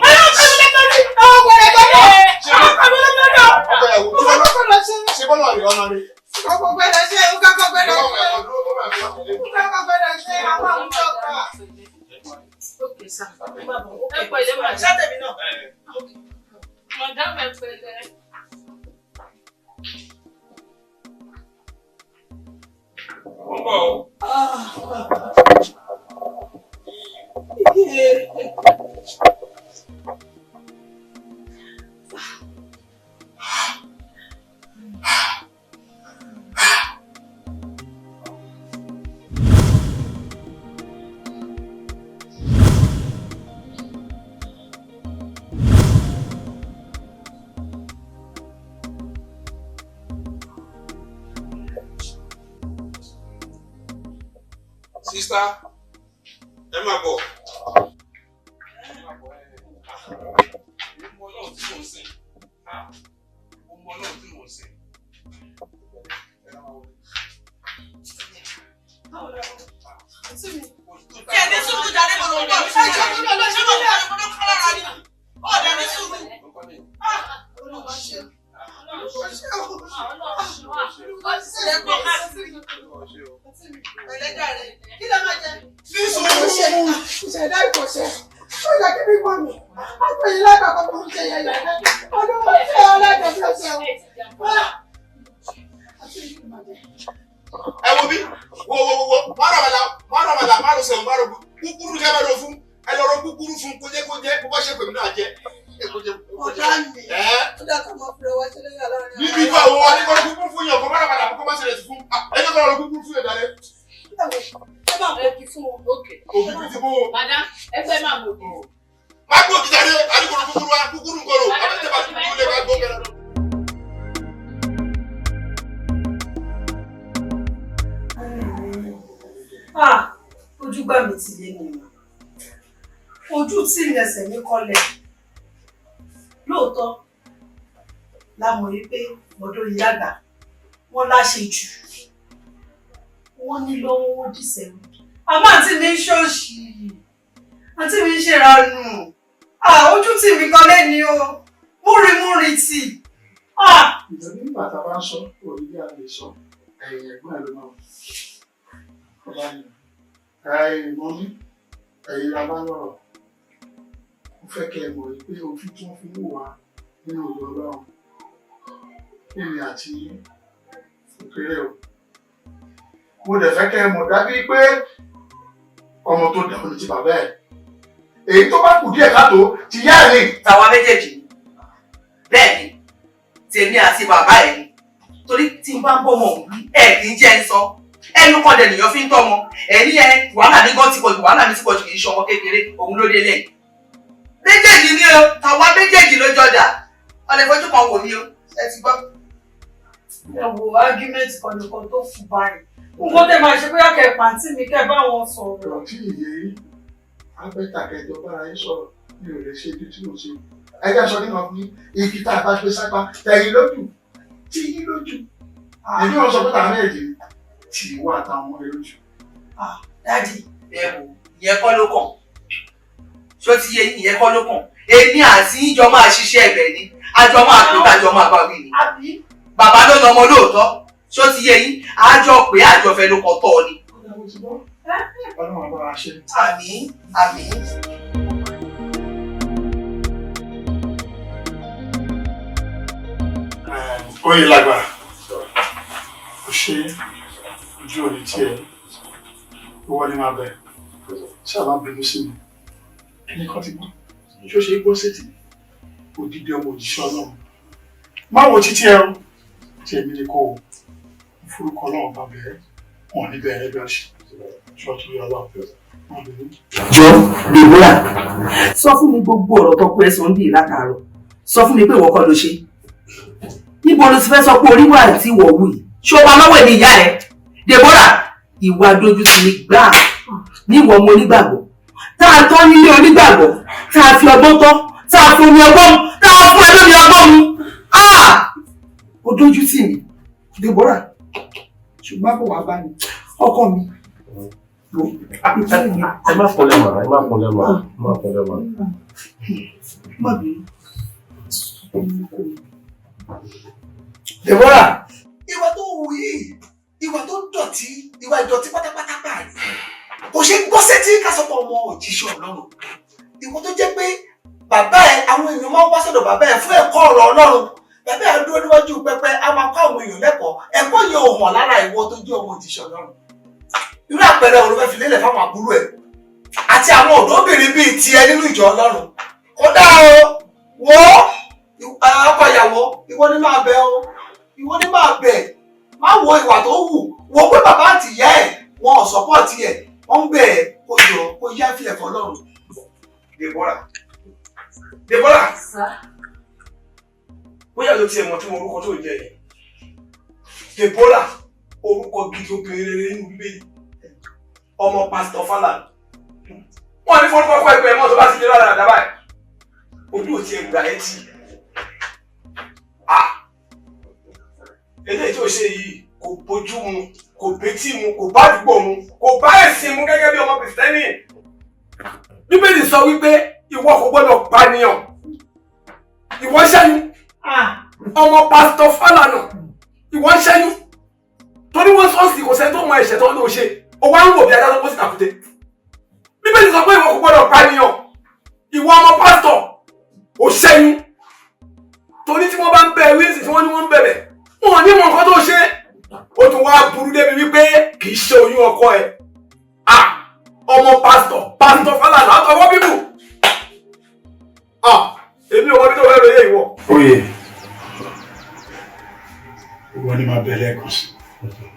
Ṣé bọ́lá rẹ̀ ọ̀nà rẹ̀? Ọkọ̀ gbẹ́dọ̀ ṣe, ọkọ̀ gbẹ́dọ̀ ṣe, ọkọ̀ gbẹ́dọ̀ ṣe, àwọn àwùjọ ọkọ̀. Ẹ pẹ̀lẹ́ mà. Ṣátẹ̀mí náà. Madam ẹ pẹ̀lẹ́. Ó ń bọ̀ o. Sista, ẹ máa bọ̀. Mo mọ Ọlọ́run tí mò ń sìn. Mo mọ Ọlọ́run tí mò ń sìn. Kí ẹ ní sùúrù jáde mọ̀ lọ́wọ́. Ẹ jẹ́ kí ló ṣe mọ̀ lọ́wọ́ ló kọ́ lára ni. Ọ̀dà ní sùúrù. Olúwa ṣe. Olúwa ṣe o. Ẹlẹ́dàá rẹ̀, kí ló máa jẹ? Ìṣẹ̀dá ìkọ̀ṣẹ́, ó yẹ kí mi gbọ́ mi. Àpèyí lákàkọ́ mi ń ṣe yẹ̀yẹ̀. Olúwa ṣe ọlẹ́dàá mi ò ṣe o. Ẹ wo bí, wo wo wo, má rọ̀ bàlá, má rọ̀ bàlá, má rọ̀ sẹ̀wọ̀n, má rọ̀ kúkúrú kẹ́ bá rọ̀ fún. Ẹ lọ rọ kúkúrú fún kó jẹ́ kó jẹ́ kó bá ṣe pèmí náà jẹ. Ọ̀dà mi, ó dà ká máa fi ọwọ́ ṣẹlẹ̀ yà láàrin. Níbi ìgbà wo wọ́n ní kọ́ kúkúrú fún yàn kó má rọ̀ bàlá kó má ṣẹlẹ̀ sí fún. Ẹ jẹ́ kó rọ kúkúrú fún yàn dálẹ́. Ẹ máa mọ̀ kí fún wọn. Òbí ti ti bó. Madam, ẹ fẹ́ máa mọ̀ kí. Má gbó kìjà dé, àdìgbò kúkúrú wa, kúkúrú nkoro, àbẹ̀tẹ̀ bá kúkúrú lè má gbó kẹrẹ lọ. Ojú gbà mí ti lé mi o, ojú tí mi ẹsẹ̀ mi kọlẹ̀. Lóòótọ́ la mọ̀ wípé ọ̀dọ́ yìí àgbà wọ́n láṣẹ jù, wọ́n ní lọ́wọ́ wọ́n dìsẹ̀ wí. Àmọ́ àǹtí mi ń ṣòṣì, àǹtí mi ń ṣèrànù, ojú tí mi kan lẹ́ni o, múrimúri tì. Ìjọba nígbà tá a bá ń sọ orí bí a lè sọ ẹ̀yìn ẹ̀gbọ́n ẹ̀ ló máa wọ̀. Ọba ni ẹ̀yìn mọ́mí ẹ̀yìn la bá lọ́rọ̀. Mo fẹ́ kẹ́ ẹ mọ̀ pé ojú tí wọ́n fi ń wò wá nínú òdo Ọlọ́run èmi àti òkèrè o. Mo dẹ̀ fẹ́ kẹ́ ẹ mọ̀ dábí pé ọmọ tó dàrú ni ti bàbá ẹ̀. Èyí tó bá kù díẹ̀ káàtó ti yá ẹ̀ ní. Tàwa méjèèjì ni. Bẹ́ẹ̀ ni, Tèmi àti bàbá ẹ̀ ni. Torí tí n bá ń bọ́ ọmọ òun wí, ẹ̀ kì í jẹ́ ń sọ. Ẹnu kan dẹ̀ nìyàn fi ń tọ́mọ. Ẹ̀ ní ẹ wàhálà mi gan ti pọ̀jù, wàhálà mi ti pọ̀jù, kì í ṣe ọmọ kékeré, òun ló délé. Méjèèjì ni o, tàwa méjèèjì ló jọjà. Ọlẹ́ fojú kan wò mí o, ẹ ti gbọ́. Ẹ wo argument kan nìkan tó fù báyìí. Nǹkan tẹ máa ṣe bóyá kẹ pàǹtí mi kẹ bá wọn sọ̀rọ̀. Ọ̀rọ̀ tí ìyè abẹ́ta kẹjọ bára yín sọ̀rọ̀, mi ò lè ṣe ibi tí mo ṣe. Ẹgbẹ́ sọ nínú ọkùnrin, igi tá a bá gbé sápá, tẹ̀yìn lójú, tí yín lójú. Èmi ò sọ pé tàwọn méjèèjì tì í wá àtàwọn ọmọ rẹ lójú. Dádì. Ẹ wò, ìyẹn kọ́ ló kàn. Ṣó ti yé yín? Ìyẹn kọ́ ló kàn. Èmi àti yín jọ máa ṣiṣẹ́ ẹ̀bẹ̀ ni. Àjọ máa pè tájọ máa bá wí ni. Bàbá ló lọmọ lóòótọ́. Ṣó ti yé yín? Àjọ pé àjọ fẹ́ ló kọ́ tọ́ ọ ni. Ọlọ́run àbá wa ṣe. Àmín, àmín. Oyè lágbà, ó ṣe ojú òní tí ẹ ìwọ ni máa bẹ ṣáà máa bínú sí mi. Ẹnì kan ti gbọ́, ṣó ṣe é gbọ́ sétí òdìdí ọmọ òjíṣẹ́ Ọlọ́run. Má wo títí ẹ o, tí èmi ni kò forúkọ Ọlọ́run bá bẹ̀rẹ̀ wọn ní bẹ̀rẹ̀ bí ọṣẹ ṣọ́ọ̀tù yọ Ọlọ́run wọn bínú. Jọ Deborah, sọ fún mi gbogbo ọ̀rọ̀ tó pẹ́ sọ ń bì látàárọ̀. Sọ fún mi pé ìwọ kọ́ ló ṣe. Níbo ló ti fẹ́ sọ pé orí wà tí ìwọ wù yìí? Ṣé o wà lọ́wọ́ èmi ìyá ẹ? Deborah, ìwà dójútì ni gbáà níwọ ọmọ onígbàgbọ́. Tá a tọ́ nílé onígbàgbọ́, tá a fi ọgbọ́n tọ́, tá a fún omi ọgbọ́n mu, tá a fún ẹ lómi ọgbọ́n mu. Ó dójú tì mí, Deborah. Ṣùgbọ́n kò wá bá mi. Ọkọ mi. Ẹ má kúnlẹ̀ mà, ẹ má kúnlẹ̀ mà, ẹ má kúnlẹ̀ mà. Má bínú. Deborah. Ìwà tó wù yìí, ìwà tó dọ̀tí, ìwà ìdọ̀tí pátápátá gbà ní. Kò ṣe gbọ́ sétí ká sọ pé ọmọ òjíṣẹ́ Ọlọ́run. Ìwọ tó jẹ́ pé bàbá ẹ, àwọn èèyàn máa ń wá sọ́dọ̀ bàbá ẹ fún ẹ̀kọ́ ọ̀rọ̀ Ọlọ́run. Bàbá ẹ dúró níwájú pẹpẹ, a máa kọ́ àwọn èèyàn lẹ́kọ̀ọ́. Ẹ̀kọ́ yẹn ò hàn lára ìwọ tó jẹ́ ọmọ òjíṣẹ́ Ọlọ́run. Irú àpẹẹrẹ wo ló fẹ́ fi lélẹ̀ fáwọn àbúrò ẹ̀ àti àwọn ọ̀dọ́bìnrin bíi tiẹ̀ nínú ìjọ Ọlọ́run? Kódà o, wo ọkọ ìyàwó, ìwọ ni máa bẹ̀ o, ìwọ ni máa bẹ̀. Má wo ìwà tó wù, wo pé bàbá àti ìyá ẹ̀ wọn ò sọ́pọ̀tì ẹ̀, wọ́n ń bẹ̀ ẹ́ kó jọ kó yá fi ẹ̀fọ́ lọ́rùn. Deborah, Deborah, bóyá ló tiẹ̀ mọ̀ tí mo orúkọ tó jẹ yẹn. Deborah, orúkọ gidi obìnrin rere nínú Bíbélì, ọmọ Pásítọ̀ Fálànà. Wọ́n ní forúkọ kọ́ ẹgbẹ́ mọ́ tó bá ti dé lára àdábà ẹ̀. Ojú ò tiẹ̀ gbà ẹ́ tì. Eléyìí tí o ṣe yìí kò bójú mu, kò bétí mu, kò bá àdúgbò mu, kò bá ẹ̀sìn mu gẹ́gẹ́ bí ọmọ Kìrìsìtẹ́nì. Bíbélì sọ wípé ìwọ kò gbọ́dọ̀ pànìyàn. Ìwọ ṣẹ́yún. Ọmọ Pásítọ̀ Fálànà, ìwọ ṣẹ́yún. Torí wọ́n sọ́ọ̀sì kò sẹ́ni tó mọ ẹ̀ṣẹ̀ tó ń lò ṣe. Ó wá ń wò bí ajá tó kó sí tàkúté. Bíbélì sọ pé ìwọ kò gbọ́dọ̀ pànìyàn. Ìwọ ọmọ pásítọ̀, ò ṣẹ́yún. Torí tí wọ́n bá ń bẹ wíńsì tí wọ́n ní wọ́n ń bẹ̀bẹ̀, wọn ò ní mọ nǹkan tó ṣe. Ó tún wá burú débi wípé kì í ṣe oyún ọkọ ẹ̀. Ọmọ pásítọ̀, Pásítọ̀ Fálànà àtọwọ́ bíbù. Èmi ò mọ bí tó fẹ́ lóye ìwọ. Oyè, ìwọ ni máa bẹ̀rẹ̀ ẹ̀kan sí.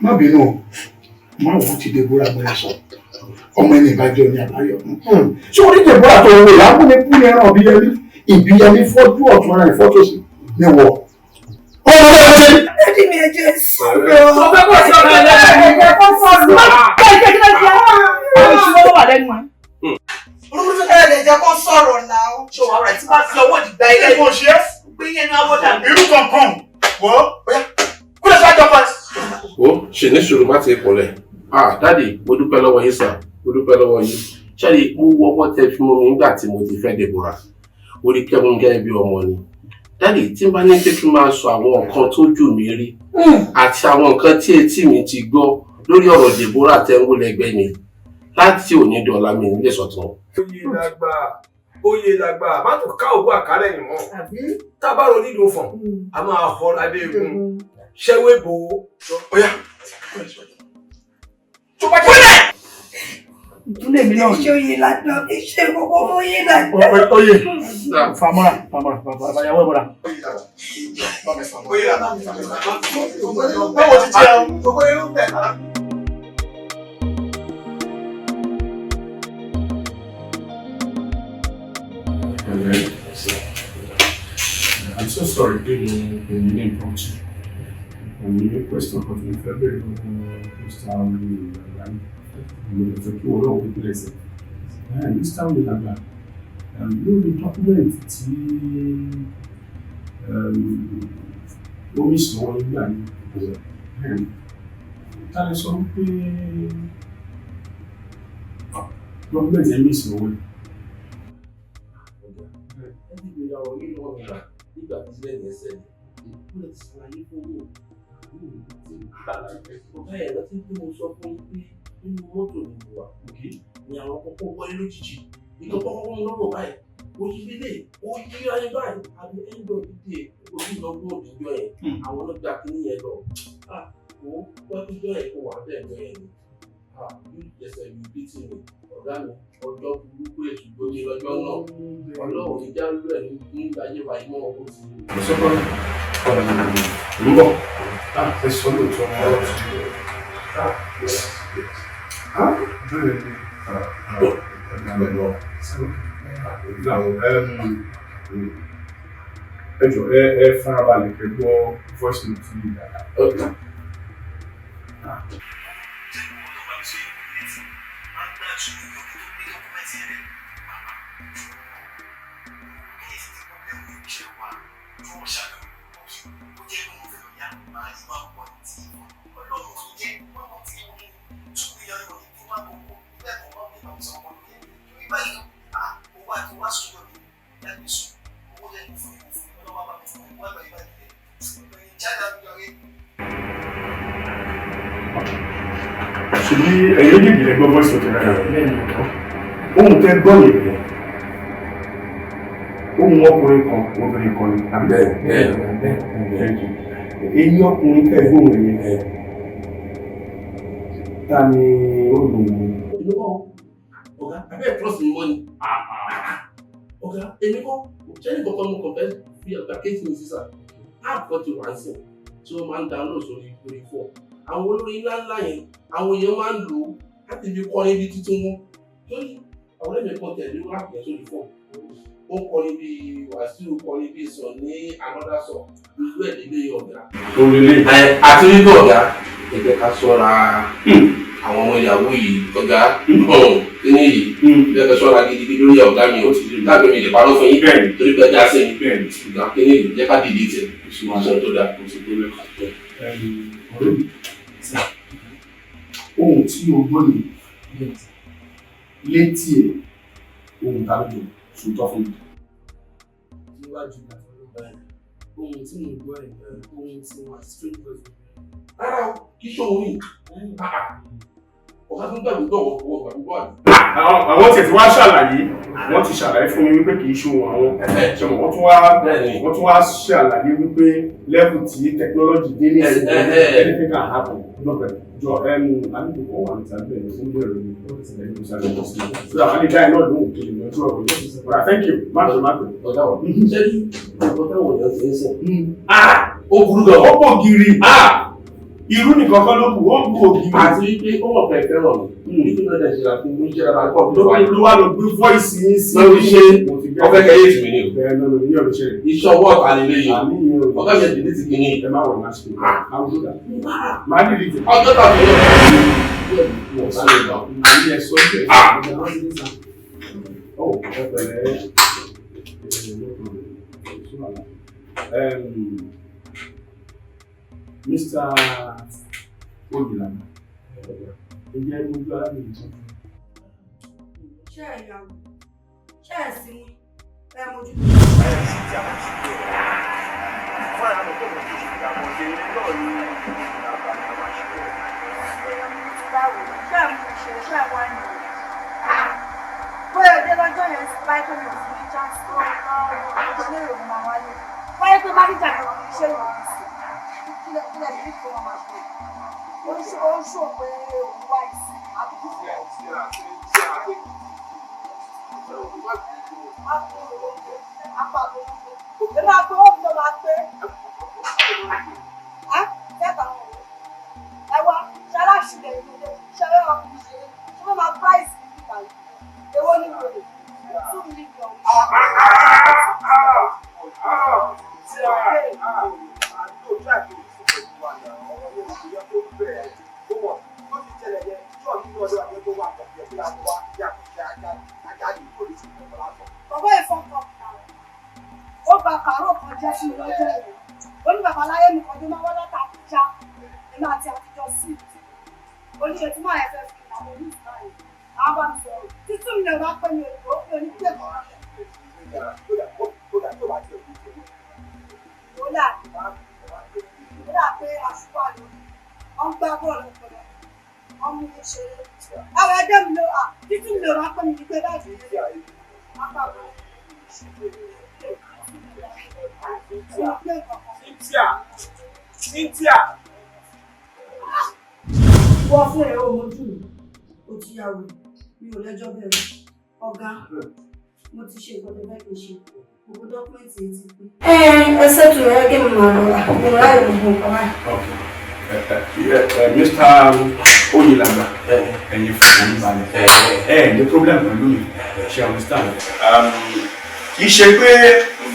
Má bínú o, má wò ó ti Deborah bóyá sọ. Ọmọ ẹni ìbàjẹ́ ni àbáyọ. Ṣé orí Deborah tó ń wò yá múni kú ní ẹran ìbíyẹmí? Ìbíyẹmí fọ́jú ọ̀tún ara ìfọ́tòsí ni wọ̀. Ọmọ náà ṣe. Dádì mi ẹ jẹ́ sọ̀rọ̀. Sọ fẹ́ kó sọ̀rọ̀ ẹ lẹ́nu. Ẹ jẹ́ kó sọ̀rọ̀. Kẹ́ ẹ jẹ́ kí ló ṣe é? Ó wà lẹ́nu ẹ̀. Ẹ lè jẹ́ kó sọ̀rọ̀ náà. Ṣé wàá rẹ̀ tí bá fi ọwọ́ ìgbà ilé? Kí ló ṣe é? Gbé yẹn ní awọ́ dànù. Irú kankan wọ́ ọ̀yá kúlẹ̀ sáájú ọkọ ẹ̀. Ó ṣe ní sùúrù má ti kúnlẹ̀. Ah, dáàdì, mo dúpẹ́ lọ́wọ́ yín sà, mo dúpẹ́ lọ́wọ́ yín. Ṣáàdì, mo wọ ọwọ́ tẹ fi mú mi nígbà tí mo ti fẹ́ Deborah. Orí kẹ́mú gẹ́gẹ́ bí ọmọ ni. Dáàdì, tí n bá ní pé kí n máa sọ àwọn nǹkan tó jù mí rí àti àwọn nǹkan tí etí mi ti gbọ́ lórí ọ̀rọ̀ Deborah tẹ́ ń wó lẹ́gbẹ́ mi láti òní dọ̀la mi nílé sọ̀tàn. Oyè làgbà, oyè làgbà, má tún ká òwú àkárẹ̀ yìí mọ́. Tá a bá ro dídùn fọ̀n, a máa họ lábẹ́ egun. Ṣẹ́wé bò ó. Ọ̀yá. Kúnlẹ̀! Ìkúnlẹ̀ mi náà. Ṣé oyè làgbà mi ṣe gbogbo oyè làgbà. Oyè famọ́ra famọ́ra bàbá ìyàwó ẹ̀ mọ́ra. Báwo ti jẹ́ o? Gbogbo irú bẹ̀ náà. I'm so sorry pé mo pè ní ní impromptu. Mo ní question kan tí mo fẹ́ bẹ̀rẹ̀ lọ́wọ́ Mr. Oyelagba ní. Mo lè fẹ́ kí wọ́n náà wípé lẹ́sẹ̀. Mr. Oyelagba, lórí document tí ó miss lọ́wọ́ nígbà yìí. Ta lè sọ wípé document yẹn miss lọ́wọ́ yìí? Nígbà tí sílẹ̀ yẹn ṣẹlẹ̀, mo lè ti ṣàlàyé fún yín. Ọ̀gá ẹ̀ rántí pé mo sọ fún yín pé nínú mọ́tò ni mo wà ni àwọn kọ́kọ́ wọlé lójijì. Ìkan kọ́kọ́ wọ́n lọ́rùn báyìí, ó yí lélẹ̀, ó yí ayé báyìí, àbí end of the day, ojú ìlọ́gbọ̀n òdìjọ́ yẹn, àwọn ló gba kínní yẹn lọ. Ó wájú yẹn kó wà bẹ́ẹ̀ jọ yẹn ni. You ẹsẹ̀ you beat me, ọ̀gá mi, ọjọ́ burúkú èṣù gbóni lọ́jọ́ náà. Ọlọ́run ní járú ẹ̀ ní ayé wa yìí mọ́ owó ti. Mo sọ pé ń bọ̀. Ẹ sọ lóòótọ́ ọ̀rọ̀ ti bẹ́ẹ̀ ni. Ẹ jọ̀ọ́ ẹ farabalẹ̀ kẹ́ gbọ́ voice note yìí dáadáa. Ṣèbí ẹ̀yin méjèèjì lẹ gbọ́ voice note rẹ̀. Ohun tẹ́ gbọ́ yẹn ohun ọkùnrin kan obìnrin kan ni àbí bẹ́ẹ̀ eyín ọkùnrin tẹ́ gbóhùn yẹn ta ni ó lò ó. Èmi kọ́ ọ̀gá abẹ́ trust mi mọ́ ni. Ọ̀gá èmi kọ́ ṣé ní kankan mo kàn fẹ́ fi ọ̀gá kéèsì mi sísà app kan ti wà ń sìn tí wọ́n máa ń download sórí orí fọ́ọ̀. Àwọn olórin ńláńlá yẹn àwọn èèyàn máa ń lò ó láti fi kọrin bí tuntun wọn torí àwọn ẹ̀mí kan tẹ̀lé wọn àpò sórí fún ó kọrin bí Wàsíù kọrin bí Sunny another song irú ẹ̀ nílé ọ̀gá. Orílẹ̀. Àti wípé ọ̀gá ẹ jẹ́ ká ṣọ́ra àwọn ọmọ ìyàwó yìí ọ̀gá kíní yìí ẹ jẹ́ ká ṣọ́ra gidigidi lórí ọ̀gá mi ó ti rí láàbẹ̀ mi lè parọ́ fún yín torí pé ẹja sí mi ọ̀gá kíní yìí jẹ́ ká dìde tẹ̀ ṣe tó dáa. Ohun tí o gbọ́ ni létí ẹ̀ ohun tá ló jọ sòótọ́ fún mi. Níwájú ìgbà tó bá ẹ̀ ohun tí mo gbọ́ ẹ̀ ohun tí wọ́n àti strange voice. Rárá o, kì í ṣe òun yìí. Ọ̀gá tó ń gbàgbé gbọ́ ọ̀wọ̀ gbàgbé gbọ́ àbí. Àwọn tiẹ̀ ti wá ṣàlàyé, wọ́n ti ṣàlàyé fún mi wípé kì í ṣe ohun àwọn. Ṣé wọ́n tún wá ṣàlàyé wípé level tí technology dé ní ìsìn anything can happen. Jọ àlejò kan wà níta bẹ́ẹ̀ ní fún bẹ́ẹ̀rẹ̀ ní ẹni tó sáré lọ sí. So àwọn ilé dáì náà lóhùn kí lè yanjú ọ̀rọ̀ yìí. Ọ̀rọ̀ thank you, má pè má pè. Ọ̀gá ọ̀ ṣé ní ọ̀gá táwọn èèyàn ti ń sìn. Ó burú gan. Ó bò gírí. Irú nìkan kọ́ ló bù, ó bù ògiri. Àti wípé ó mọ̀ pé fẹ́ràn mi. Nítorí náà ṣe àfi mú iṣẹ́ dáadáa kọ́ Ló wá lọ gbé voice yín sí. Lórí ṣe ọfẹ́ kẹ́ yéètì mi ni o. Bẹ́ẹ̀ náà ló ní ọ̀rọ̀ ṣẹlẹ̀. Iṣẹ́ ọwọ́ ọ̀tá ni léyìí. Ọ̀gá mi ẹ̀dínlẹ̀ ti kìíní. Ẹ má wọ̀ máa ṣe. Màá dìde tẹ̀. Ọjọ́ tàbí Mr. Oyelana, ǹjẹ́ gbogbo arábìnrin tó ń bọ̀? Ṣé ẹ yàwó? Ṣé ẹ sinmi? Ẹ mojú. Báwo? Ṣé ẹ mú ṣe? Ṣé ẹ wá ní? Bóyá ọdẹ lọ́jọ́ yẹn sí báyìí tó mi ò fún ní chance tó lè rò máa wáyé. Wáyé pé máníjà kan kì í ṣe ìròyìn sí. Kílẹ̀ bí kò máa ṣe. Ó ń ṣò pé òun wá ìsìn. Bàbá ìfọkàn ó gba kàárọ̀ kan jẹ́ fún mi lọ́jọ́ ìlú. Ó ní bàbá láyé mi kan tó máa wá látà Àbújá nínú àti àtijọ́ sí ìtì. Ó ní etí máa yẹ fẹ́ fi ìlànà ní ìgbà yìí. Àwọn bá mi sọ̀rọ̀. Títún mi lè wá pé mi ò lò ó mi ò ní pè kàn án. Ó là ó dà pé àṣùpà ló ń gbá bọ́ọ̀lù ọpọlọ. Wọ́n mú mi ṣeré. Àwọn ẹgbẹ́ mi ló à títún mi lè wá pé mi ní pé báyìí. Cynthia! Cynthia! Wọ́n fún ẹ̀ o mojú mi, o ti yà wò, mi ò lẹ́jọ́ bẹ̀rẹ̀. Ọ̀gá, mo ti ṣe nǹkan tó fẹ́ kí n ṣe, gbogbo document yìí ti pé. Ẹ ẹ ṣètò ẹ kí n máa lọ, mo ráyè gbogbo nǹkan báyìí. Mr. Oyelagba, ẹ̀yin fún mi balẹ̀. Ẹ ní problem pẹ̀lú mi, ṣe understand. Kì í ṣe pé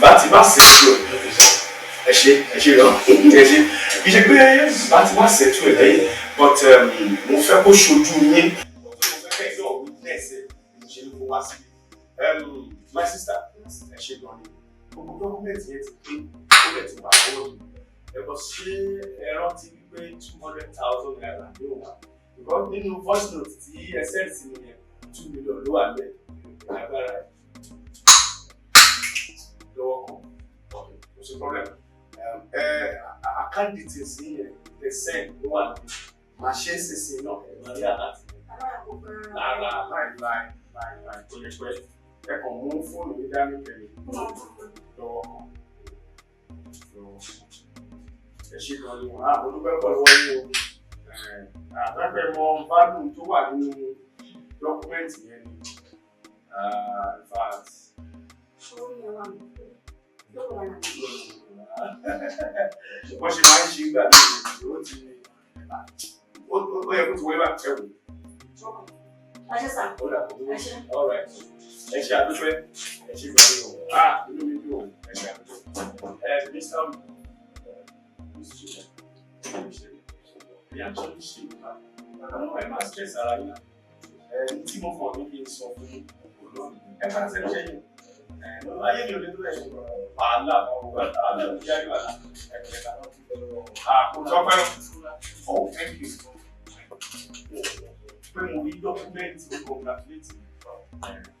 bá ti bá ṣètò ẹ ṣe ẹ ṣe lọ ẹ ṣe kì í ṣe pé bá ti bá ṣètò ẹ lẹ́yìn, but mo fẹ́ kó ṣojú yín. Mo fẹ́ kẹ́ ẹ̀ náà witness ẹ̀ mo ṣe ní kó wá síbi. My sister, ẹ ṣe gan ni. Gbogbo document yẹn ti pé, ó lè ti wà lọ́wọ́ mi. Ẹ bọ́ ṣé ẹ rántí wípé ₦200,000 ló wà? Because nínú voice note tí ẹ send sí mi yẹn, 2 million ló wà bẹ́ẹ̀. Agbára ẹ̀ lọ́wọ́ kan. Okay, kò sí problem. Ẹ account details yẹn tẹ send ló wà níbí. Màá ṣe é sísìn náà, ẹ̀ máa rí alert. Rárá, láì láì láì láì kò lè pẹ́. Ẹ kàn mú fóònù yín dání kẹ̀lé lọ́wọ́ kan. Lọ́wọ́ kan. Ẹ ṣe gan ni wọn. Mo dúpẹ́ pọ̀ lọ́wọ́ yín o. Àtàgbẹ̀ mọ value tó wà nínú document yẹn ni. In fact, wọ́n ṣe máa ń ṣe gbà mí ó ti ó yẹ kó ti wọlé bá ẹ wò. Ó dà kó tó all right. Ẹ ṣe àdúpẹ́, ẹ ṣe gan ni o. Ah, inú mi dùn o, ẹ ṣe àdúpẹ́. Ẹ Mr. Reaction ṣe àwọn ẹ máa stress ara yín. Ẹ tí mo fọ ní kí n sọ fún ẹ bá ṣe ṣe yín. Ẹ lọ́wọ́ ayé mi ò lè tó ẹ̀ wàhálà wàhálà ìyá wàhálà ẹ kẹlẹ́ ta. Ah, kò tọ́pẹ́. Oh, thank you. Pé mo rí document ó congratulate me.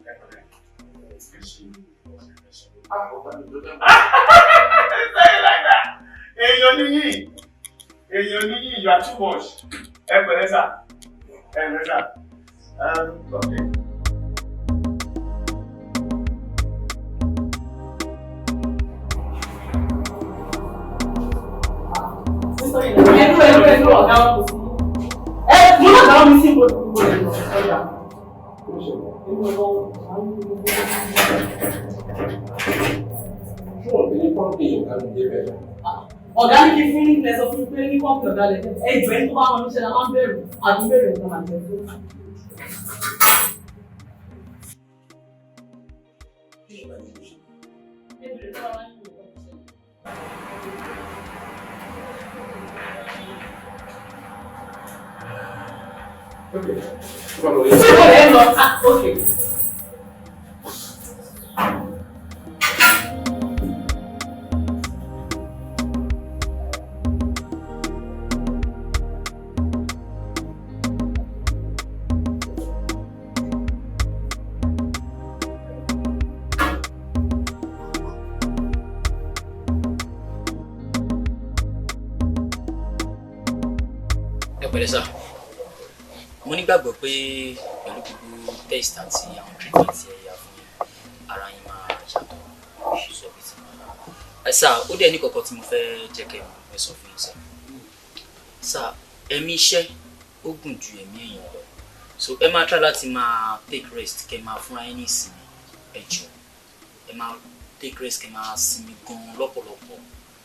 Ẹ kẹlẹ́. Ẹ ṣe ẹ ṣe. Say it like that. Èèyàn níyì, èèyàn níyì, you are too much. Ẹ pẹ̀lẹ́ sà, ẹ pẹ̀lẹ́ sà. Okay. Ẹnu ẹnu ẹnu ọ̀gá wọn kò sí. Ẹ mo náà gbà wọn sí ibo ibo ẹ̀ lọ ọjà. Ṣé wọn ní pọ́ǹpì ọ̀gá mi débẹ̀? Ọ̀gá ní kí fún ẹ sọ fún mi pé ní pọ́ǹpì ọ̀gá lẹ̀ ẹ jọ ẹni tó bá wọn níṣẹ́ la máa ń bẹ̀rù àti bẹ̀rù nǹkan máa jẹ fún. Ṣé kò lè lọ? Ah, okay. Ẹ pẹ̀lẹ́ sà, mo nígbàgbọ́ pé pẹ̀lú gbogbo test àti àwọn treatment tí ẹ yà fún yín, ara yín máa yàtọ̀ sọ bí ti máa. Ẹ sà, ó dẹ̀ ní kọ̀kọ́ tí mo fẹ́ jẹ́ kẹ́ mọ̀, ẹ sọ fún yín sà. Sà, ẹ̀mí iṣẹ́ ó gùn ju ẹ̀mí èèyàn lọ. So ẹ máa try láti máa take rest, kẹ́ máa fúnra yín ní ìsinmi. Ẹ jọ̀ọ́, ẹ máa take rest, kẹ́ máa sinmi gan lọ́pọ̀lọpọ̀,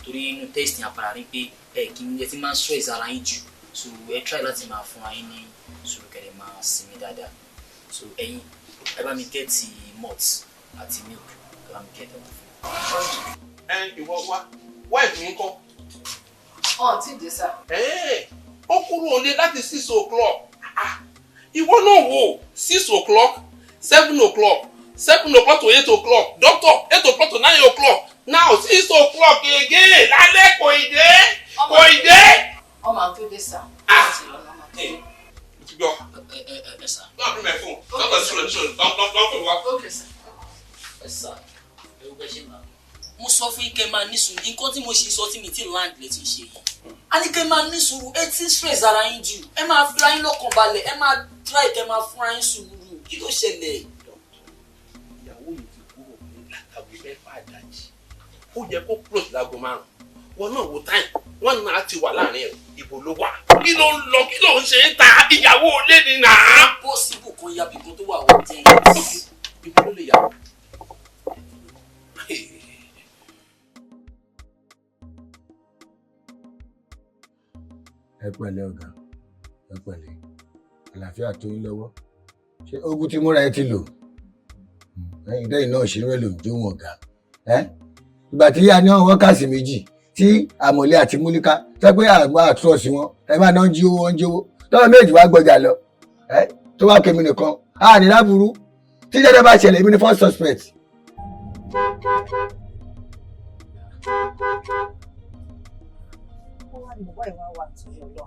torí inú test yẹn àpàrà rí pé ẹ kì í ẹ ti máa ń stress ara yín jù. So ẹ try láti máa fúnra yín ní sùúrù, kẹ́ lè máa sinmi dáadáa. So ẹ̀yin, ẹ bá mi get malt àti milk, ẹ bá mi get ẹ wọ́n fún mi. Ẹ ìwọ wá, wife mi ń kọ́? Ọ̀n tí dé sá. Ó kúrò nílé láti 6 o'clock. Ah, ìwọ náà wò, 6 o'clock, 7 o'clock, 7 o'clock to 8 o'clock, doctor, 8 o'clock to 9 o'clock, now 6 o'clock again lálẹ́, kò ì dé, kò ì dé. Ọmọ àwọn tó dé sá. Mo ti gbọ́. Ẹ sà. Don't bring my phone. Doctor, sọ̀rọ̀ sọ̀rọ̀, don't pè wá. Okay sir. Ẹ sà, ẹ wo bẹ ṣe máa. Mo sọ fún yín kẹ́ máa ní sùúrù. Nǹkan tí mo ṣe sọ tí mi ti land létí ṣe yìí, a ní kẹ́ máa ní sùúrù. Ẹ ti ń stress ara yín jù. Ẹ máa fira yín lọ́kàn balẹ̀, ẹ máa try kẹ́ máa fúnra yín sùúrù. Kí ló ṣẹlẹ̀? Ìyàwó mi ti kúrò ní látàgbé 6 àdájì, ó yẹ kó close láago 5. Wọn náà wo time, wọn náà ti wà láàrin ẹ. Ìbò ló wà? Kí ló ń lọ? Kí ló ń ṣe ń ta? Ìyàwó ilé ni nà á. Possible kan yabi kan tó wà wọ́n jẹ́. Ibo ló lè yà? Ẹ pẹ̀lẹ́ ọ̀gá, ẹ pẹ̀lẹ́. Àlàáfíà tó yín lọ́wọ́. Ṣé ogun tí múra ẹ ti lò ẹ̀yin dẹ́yìn náà ṣe rẹ lò jó wọn ọ̀gá ẹ? Ìgbà tí yá ní àwọn wákàtí méjì tí àmọ̀lé àti múlíká tẹ́ pé àwọn àtúrọ̀sí wọn, ẹ máa ná jí owó wọn, jí owó tọ́wọ́ méjì wá gbọ́jà lọ, ẹ tó wá kémi nìkan a ní láburú tí jẹ́jẹ́ bá ṣẹlẹ̀, èmi ni first suspect. Ó wà ní bọ́ ìwà wà torí ọlọ́.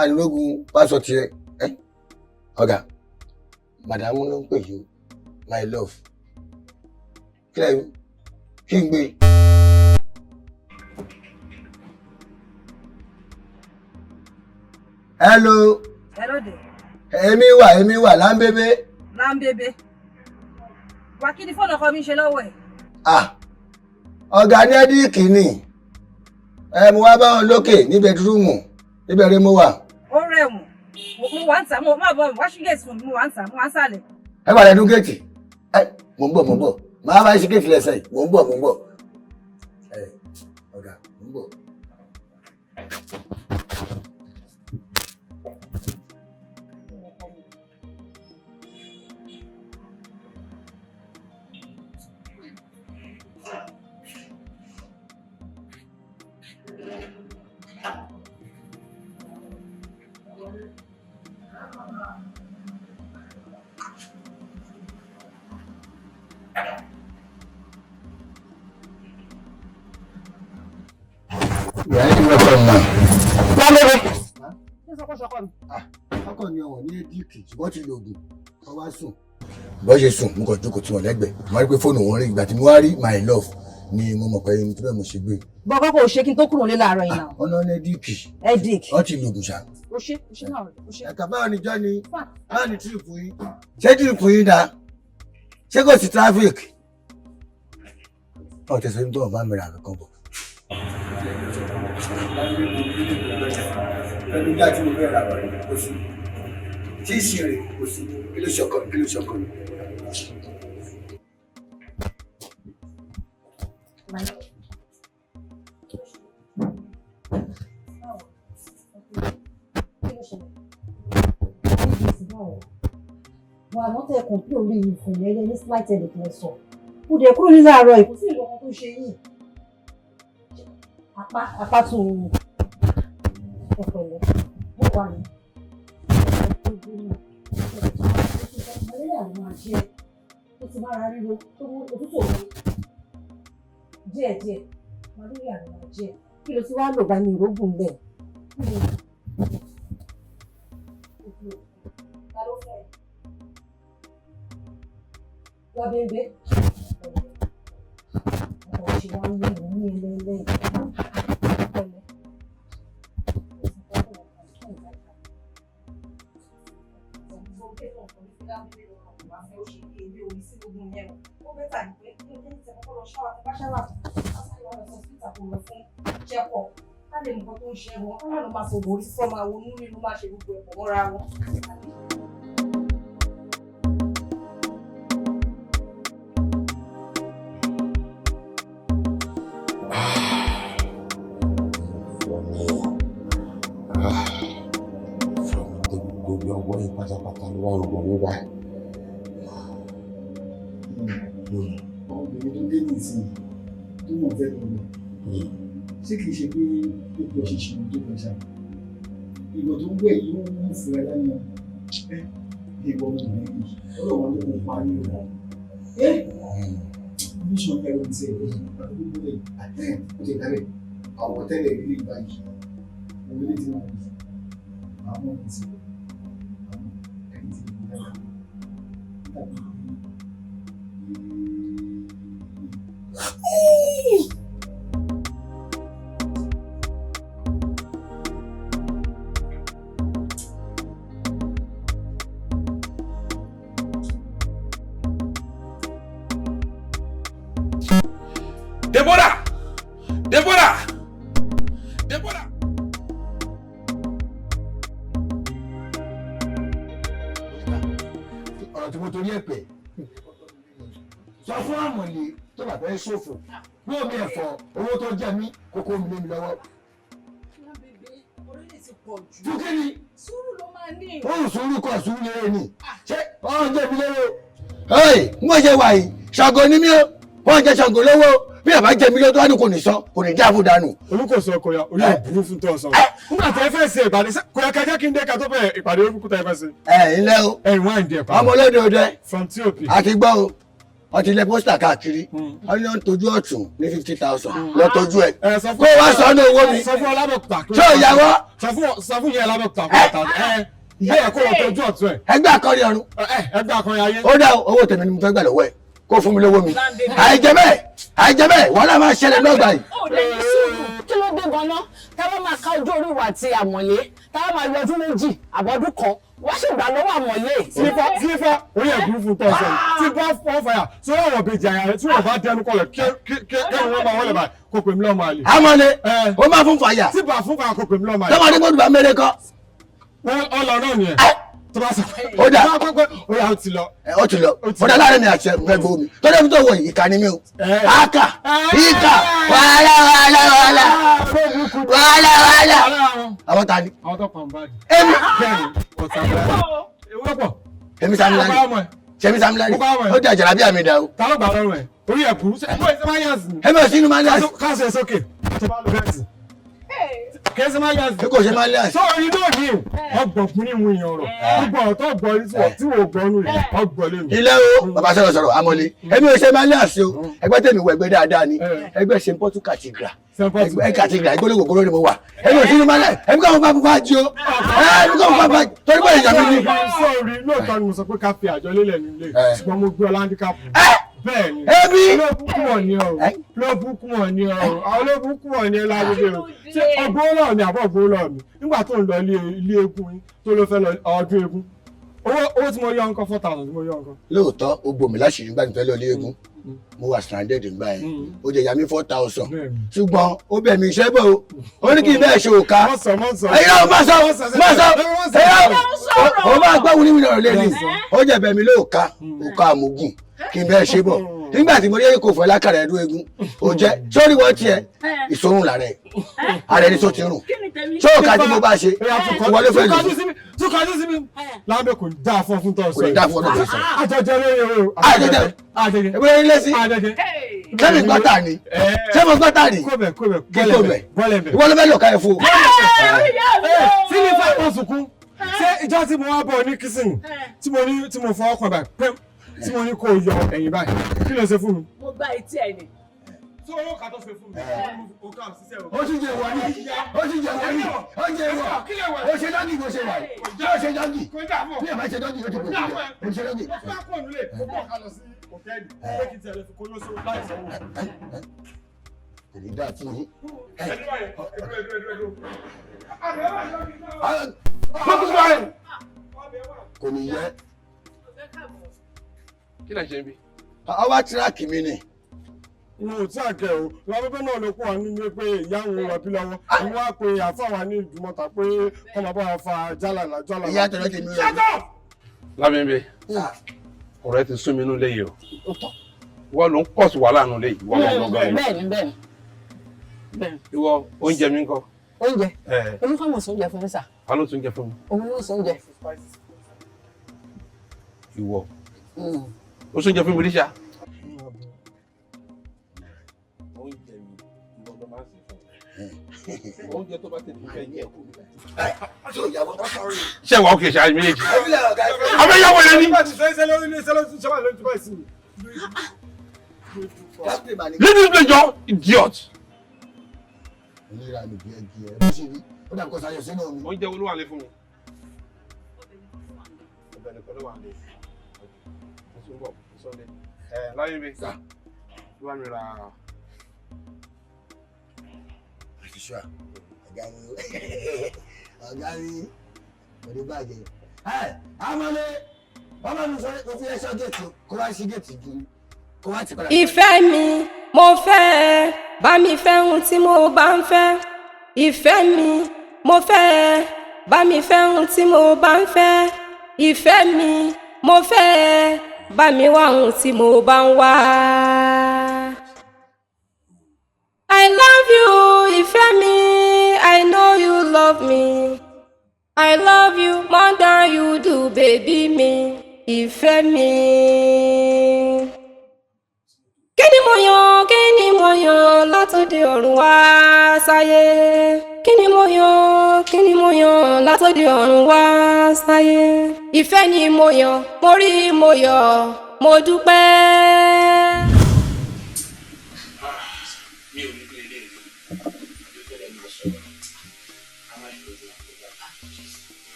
Ànírógun pásọ tiẹ̀ ẹ ọ̀gá, màdàmú ló ń pè yìí o. My love, kí lẹ́yìn kí n gbé. Hello. Hello there. Èmi wà, èmi wà láńbébé. Láńbébé wà, kí ni fóònù ọkọ mi ń ṣe lọ́wọ́ ẹ̀? Ah, ọ̀gá ní ẹ́díìkì ni ẹ. Mo wá bá wọn lókè ní bedroom, níbẹ̀ rí mo wà. Ó rẹ̀ wọ̀n, mo wà ń tà, mo má bọ̀ wá sí gate fún mi. Mo wà ń tà, mo wà ń sàlẹ̀. Ẹ wà lẹ́nu géètì ẹ. Mò ń bọ̀, mò ń bọ̀, màá bá ṣe géètì lẹ́sẹ̀ yìí. Mò ń bọ̀, mò ń bọ̀. Ẹ ọ̀gá, mò ń bọ̀. You are welcome now. Láńbébé. Ṣé sọ kó ṣọkọ mi? Ọkọ ni ọ̀wọ̀n ní ẹ́díìkì, ṣùgbọ́n ti lo oògùn, wọ́n wá sùn. Bọ́ ṣe sùn, mo kàn jókòó tí wọ́n lẹ́gbẹ̀ẹ́. Mo wá rí pé fóònù wọn rí. Ìgbà tí mo wá rí my love ni mo mọ̀ pé nítorí ẹ̀ mo ṣe gbé. Bọ́kọ́ kò ṣe kí n tó kúrò nílé láàárọ̀ yìí náà. Ọ̀nà ní ẹ́díìkì. Headache. Wọ́n ti lo oògùn ṣá. O ṣe, o ṣe náà, o ṣe. Ẹ̀ka báwo ni jọ́ ni báwo ni trip yín? Ṣé trip yín dáa? Ṣé kò sí traffic? Ọ̀ tẹ̀sán tó wọ́n bá mi rà kankan bọ̀. Pẹ̀lú bí a ti mo fẹ́ ra wà kò sí tí ì sì rè kò sí. Kí ló ṣọkọ? Kí ló ṣọkọ? Wà á tẹ kọ̀ǹpì orí yìí fún mi ẹni ní slight headache lẹ sọ. Mo dẹ̀ kúrò ní láàárọ̀ yìí, kò sí nǹkan tó ṣe yìí. Apá apá tún un ẹ pẹ̀lẹ́, mo wà ní. Malaria ló máa jẹ́ tó ti máa ra ríro tó mú òtútù òru díẹ̀díẹ̀. Malaria ló máa jẹ́. Kí ló ti wá lò bá ní ìrógùn lẹ̀? Ta ló fẹ́? Lábẹ́ńbẹ́. Ọkọ̀ ṣe wá ń lé ní ẹlẹ́lẹ́ pẹ̀lẹ́. bóyá bíbí lọ́kàn kò bá fẹ́ ó ṣe èmi ò ní sí gbogbo yẹn o. Ó bẹ́tà ní pé kí o tẹ́lẹ̀ tẹ́ kọ́kọ́ lọ ṣáwà tẹ́ bá ṣáwà tó sáré wá lọ sí hospital kó lọ fún check-up. Ká lè mọ nǹkan tó ń ṣe wọn, ká má lọ máa fògùn orí fífọ́ máa wọnú nínú máa ṣe gbogbo ẹ̀pọ̀ mọ́ra wọn. Gbogbo ọwọ́ yìí pátápátá ló wà rògbò mi báyìí. Obìnrin tó dé nìsín tó mọ̀ fẹ́ lọ rẹ̀ ṣé kìí ṣe pé gbogbo ṣíṣe tó fẹ́ ṣá ìwọ tó ń wẹ̀ yìí ó ń fún ẹ lánàá ẹ ìwọ ọmọbìnrin yìí ọlọ́wọ́n ló kó parí rẹ̀ ẹ mission ẹ̀rọ ti ẹ̀ àdúgbò rẹ̀ àtẹ̀ ó ti dálẹ̀ àwọ̀ tẹ́lẹ̀ ilé ìgbà yìí òun ilé tí wọ́n wù àwọn ọmọ ti àwọn ẹni tí wọ́n dára tàbí Deborah! Deborah! Deborah! Ọ̀rọ̀ tí mo torí ẹ̀ pè sọ fún àmọ̀lé tó bá fẹ́ ṣòfò bí omi ẹ̀fọ́ owó tó jẹ mí kókó mi lé mi lọ́wọ́. Fún kí ni? Sùúrù ló máa ní. Ó ń sùúrù kọ sùúrù lérè ni. Ṣé ọ̀rọ̀ jẹ́ mi lérò? Mo ṣe wà yìí, Ṣàngó ni mí o, wọ́n jẹ Ṣàngó lówó. Bí àbá jẹ mílíọ̀nù tó wà ní kò ní sọ kò ní dáàbò dànù. Olùkóso ọkọ ya orí òbúrú fún tọ́ sọ. Nígbà tí ẹ fẹ́ ṣe ìpàdé kò yẹ kẹjẹ́ kí n dé ká tó bẹ̀rẹ̀ ìpàdé orúkú tá ẹ fẹ́ ṣe. Ẹ ǹlẹ́ o. Ẹ ìwọ̀n ìdí ẹ̀ pa. Ọmọ olóde ọdẹ. From TOP. A ti gbọ́ o, wọ́n ti lẹ pósítà káàkiri, wọ́n ní wọ́n tọ́jú ọ̀tún ní 50,000 lọ tọ́jú ẹ̀. Kó o wá sọ ní owó mi. Sọ fún Ọlábọ̀kúta. Ṣé o yàwọ́? Sọ fún ìyá Ọlábọ̀kúta kó ta ẹ ìyá ẹ̀ kó lọ tọ́jú ọ̀tún ẹ̀. Ẹgbẹ́ akọrin ọ̀run. Ẹgbẹ́ akọrin ayé. Ó dá owó tèmi ni mo fẹ́ gbà lọ́wọ́ ẹ̀ kó fún mi lówó mi. Àìjẹ́ bẹ́ẹ̀ àìjẹ́ bẹ́ẹ̀ wàhálà máa ṣẹlẹ̀ lọ́gbà yìí. Ó lè ní sùúrù kí ló dé ganan tá a bá máa ká ojú orí wa àti àmọ̀lé tá a bá máa yọ ọdún méjì àbọ̀dún kan wọ́n sì gbà lọ́wọ́ àmọ̀lé. Sífà orí ẹ̀gún fún tọ́sán tí bá fọ́ fàyà sórí àwọn ìbejì àyà rẹ̀ tí wọ́n bá dẹnu kọlẹ̀ kẹ́rù wọn máa wọlé báyìí kó pè mí lọ́mọ àlè. Àmọ̀lé ó máa fún fàyà. Tí bá fún fàyà kó pè mí lọ́mọ àlè. Tọ́mọdé gbọ́dọ̀ bá mẹ́rẹ̀ kọ́. Wọ́n ọlọ náà nìyẹn. Tó bá sọ pé ó dà ó yà ó ti lọ. Ó ti lọ ó dà láàrin mi àti ẹ fẹ́ gbowó mi tó débi tó wọ yìí ìkà ni mí o. Aka ìkà wàhálà wàhálà wàhálà wàhálà wàhálà. Àwọn ta ni. Àwọn tó pa báàgì. Èmi. Bẹ́ẹ̀ni ọ̀sán bẹ́ẹ̀. Èmi Sam Larry. Ṣèmi Sam Larry. Ó dà jàrá bí àmì dà o. Ta ló gbà lọ́rùn ẹ̀? Orí ẹ̀ burú. Ṣé ẹ máa yàn sí? Èmi ò sínú máa yàn sí. Káṣí ẹ sókè tó bá lọ bẹ́ẹ̀ sí. Kèsì máa yàn sí. Kò ṣe máa yàn sí. Sọ orin náà ní ọgbọ̀n fún ní ìwé ìyàn ọ̀rọ̀. Gbogbo ọ̀rọ̀ tó gbọ́ tí wò gbọ́ nù rẹ̀ ọgbọ̀n lé mi. Ilé o, bàbá sọ̀rọ̀ sọ̀rọ̀ amọ̀lé. Èmi ò ṣe máa yàn sí o. Ẹgbẹ́ tèmi wọ ẹgbẹ́ dáadáa ni. Ẹgbẹ́ St. Paul Cathedral. Ẹgbẹ́ Cathedral ẹgbẹ́ olóògbé ni mo wà. Èmi ò sínú máa yàn. Èmi kò fún bá jí o. Èmi kò fún bá torí pé èèyàn mi ni. Sọ̀rí lóòótọ́ ni mo sọ pé ká fi àjọ lélẹ̀ nílé. Ṣùgbọ́n mo gbé ọlá handicap. Bẹ́ẹ̀ni. Èmi. Olóbùkún ni ọ. Olóbùkún ni ọ. Olóbùkún ni lágbègbè o. Ṣé ọgbọ́n náà ni àbọ̀ ọgbọ́n náà mi? Nígbà tó ń lọ ilé eégún yín tó ló fẹ́ lọ ọdún eégún. Owó tí mo yọ nǹkan 4,000 tí mo yọ nǹkan. Lóòótọ́ o bò mí láṣìírí nígbà tí mo fẹ́ lọ ilé eégún. Mo wà stranded nígbà yẹn. Ó jẹ ìyá mi 4,000. Ṣùgbọ́n ó bẹ̀ mí iṣẹ́ bò ó. Ó ní kí n bẹ́ẹ̀ ṣe òkà. Ẹ̀yin náà má sọ má sọ ẹ̀yin náà ó máa gbọ́ wúni wúni ọ̀rọ̀ lẹ́nu. Ó jẹ bẹ̀ mí lóòka òkà àmúgùn kí n bẹ́ẹ̀ ṣe bọ̀ nígbà tí mo rí kò fẹ́ lákàrà ẹ̀dún eégún ò jẹ́ sórí wọ́n tiẹ̀ ìsorun làrẹ̀ ààrẹ ní sọ ti rùn ṣé òkà tí mo bá ṣe ìwọ ló fẹ́ lò. Tún kọjú sí mi lábẹ́ kò ní dáa fún ọfún tó sọ kò ní dáa fún ọdún tó sọ. Àjọjẹ lórí o. Àjọjẹ àjọjẹ. Ewé ilé sí. Àjọjẹ. Sẹ́mi gbọ́tà ni sẹ́mi gbọ́tà ni Kóbẹ̀ kóbẹ̀ kí kóbẹ̀ ìwọ ló fẹ́ lò ká ẹ̀ fún o. Tí mi fẹ́ kó sunkún ṣé ìjọ tí mo wá bọ̀ ní kìsìn tí mo ní tí mo fọwọ́ kan báyìí pẹ́m tí mo ní kó yọ ẹ̀yìn báyìí kí ló ṣe fún mi. Mo gba etí ẹ ni. Tó owó kà tó ṣe fún mi. Ó sì jẹ ìwọ ní ó sì jẹ ìwọ ní ó jẹ ìwọ ó ṣe dọ́gì bó ṣe wà yìí ó ṣe dọ́gì bí ẹ bá ṣe dọ́gì ó ti pè é ó ṣe dọ́gì. Mo fẹ́ kọ̀ nílé mo bọ̀ ká lọ sí hòtẹ́ẹ̀lì pé kí n tẹ̀lé fi kó lóṣù láì sanwó. Kò ní dáa fún yín. Kò ní yẹ. Kí lẹ ṣe ń bí? Àwa tíráàkì mi ni. Mo ò tí àkẹ́ o, lábẹ́bẹ́ náà ló kó wa nínú pé ìyá òun rọbí lọ́wọ́. Mo wá pe àáfàá wa ní Ìdúmọ̀tà pé kọ́ máa bá wa fa jálàlà jálàlà. Ìyá tọ̀dọ̀ tèmi rẹ̀. Shut up! Lábẹ́ńbẹ́, ọ̀rọ̀ ẹ ti sún mi nínú ilé yìí o. Ìwọ ló ń pọ̀ sí wàhálà nínú ilé yìí, ìwọ gangan ni. Bẹ́ẹ̀ni, bẹ́ẹ̀ni, bẹ́ẹ̀ni. Ìwọ, oúnjẹ mi ńkọ́? Oúnjẹ? Ẹ. Èmi kọ́ mọ̀ sí oúnjẹ fún mi sà. Ta ló tún jẹ fún mi? Òun ló sọ oúnjẹ. Ìwọ. Ó sún jẹ fún mi ríṣà. Oúnjẹ mi, ìwọ ló máa ń sè fún mi. Oúnjẹ tó bá tètè fẹ́ yẹ kó mi. Ṣé ìwà òkè ṣe àyè méjèèjì? Abẹ́yẹ̀wò lè ní. Leave this place, jọ, idiot. Onírà ló bí ẹgbẹ́ ẹ bó ṣe rí, ó dàbí kó sayọ sínú omi. Oúnjẹ wo ló wà lé fún mi? Ọbẹ̀ nìkan ló wà lé. Mo tún bọ̀ Sunday. Ẹ láyé mi. Ló bá mi ra. Àṣìṣe ọ̀gá mi, ọ̀gá mi, kò ní bàjẹ́. Ẹ Amọ̀lé, ọmọ mi sọ pé fi ẹṣọ géètì kó wá sí géètì ju kó wá ti padà. Ìfẹ́ mi, mo fẹ́ ẹ, bá mi fẹ́ ohun tí mo bá ń fẹ́. Ìfẹ́ mi, mo fẹ́ ẹ, bá mi fẹ́ ohun tí mo bá ń fẹ́. Ìfẹ́ mi, mo fẹ́ ẹ, bá mi wá ohun tí mo bá ń wá. I love you, ìfẹ́ mi, I know you love me. I love you more than you do, baby mi, ìfẹ́ mi. Kí ni mo yàn, kí ni mo yàn látòdì ọ̀run wá sáyé? Kí ni mo yàn, kí ni mo yàn látòdì ọ̀run wá sáyé? Ìfẹ́ ni mo yàn, mo rí mo yọ̀, mo dúpẹ́. Mi ò ní bí ilé ìlú, yóò tẹ̀lé máa sọ̀rọ̀, a máa ṣe òun àkóbá.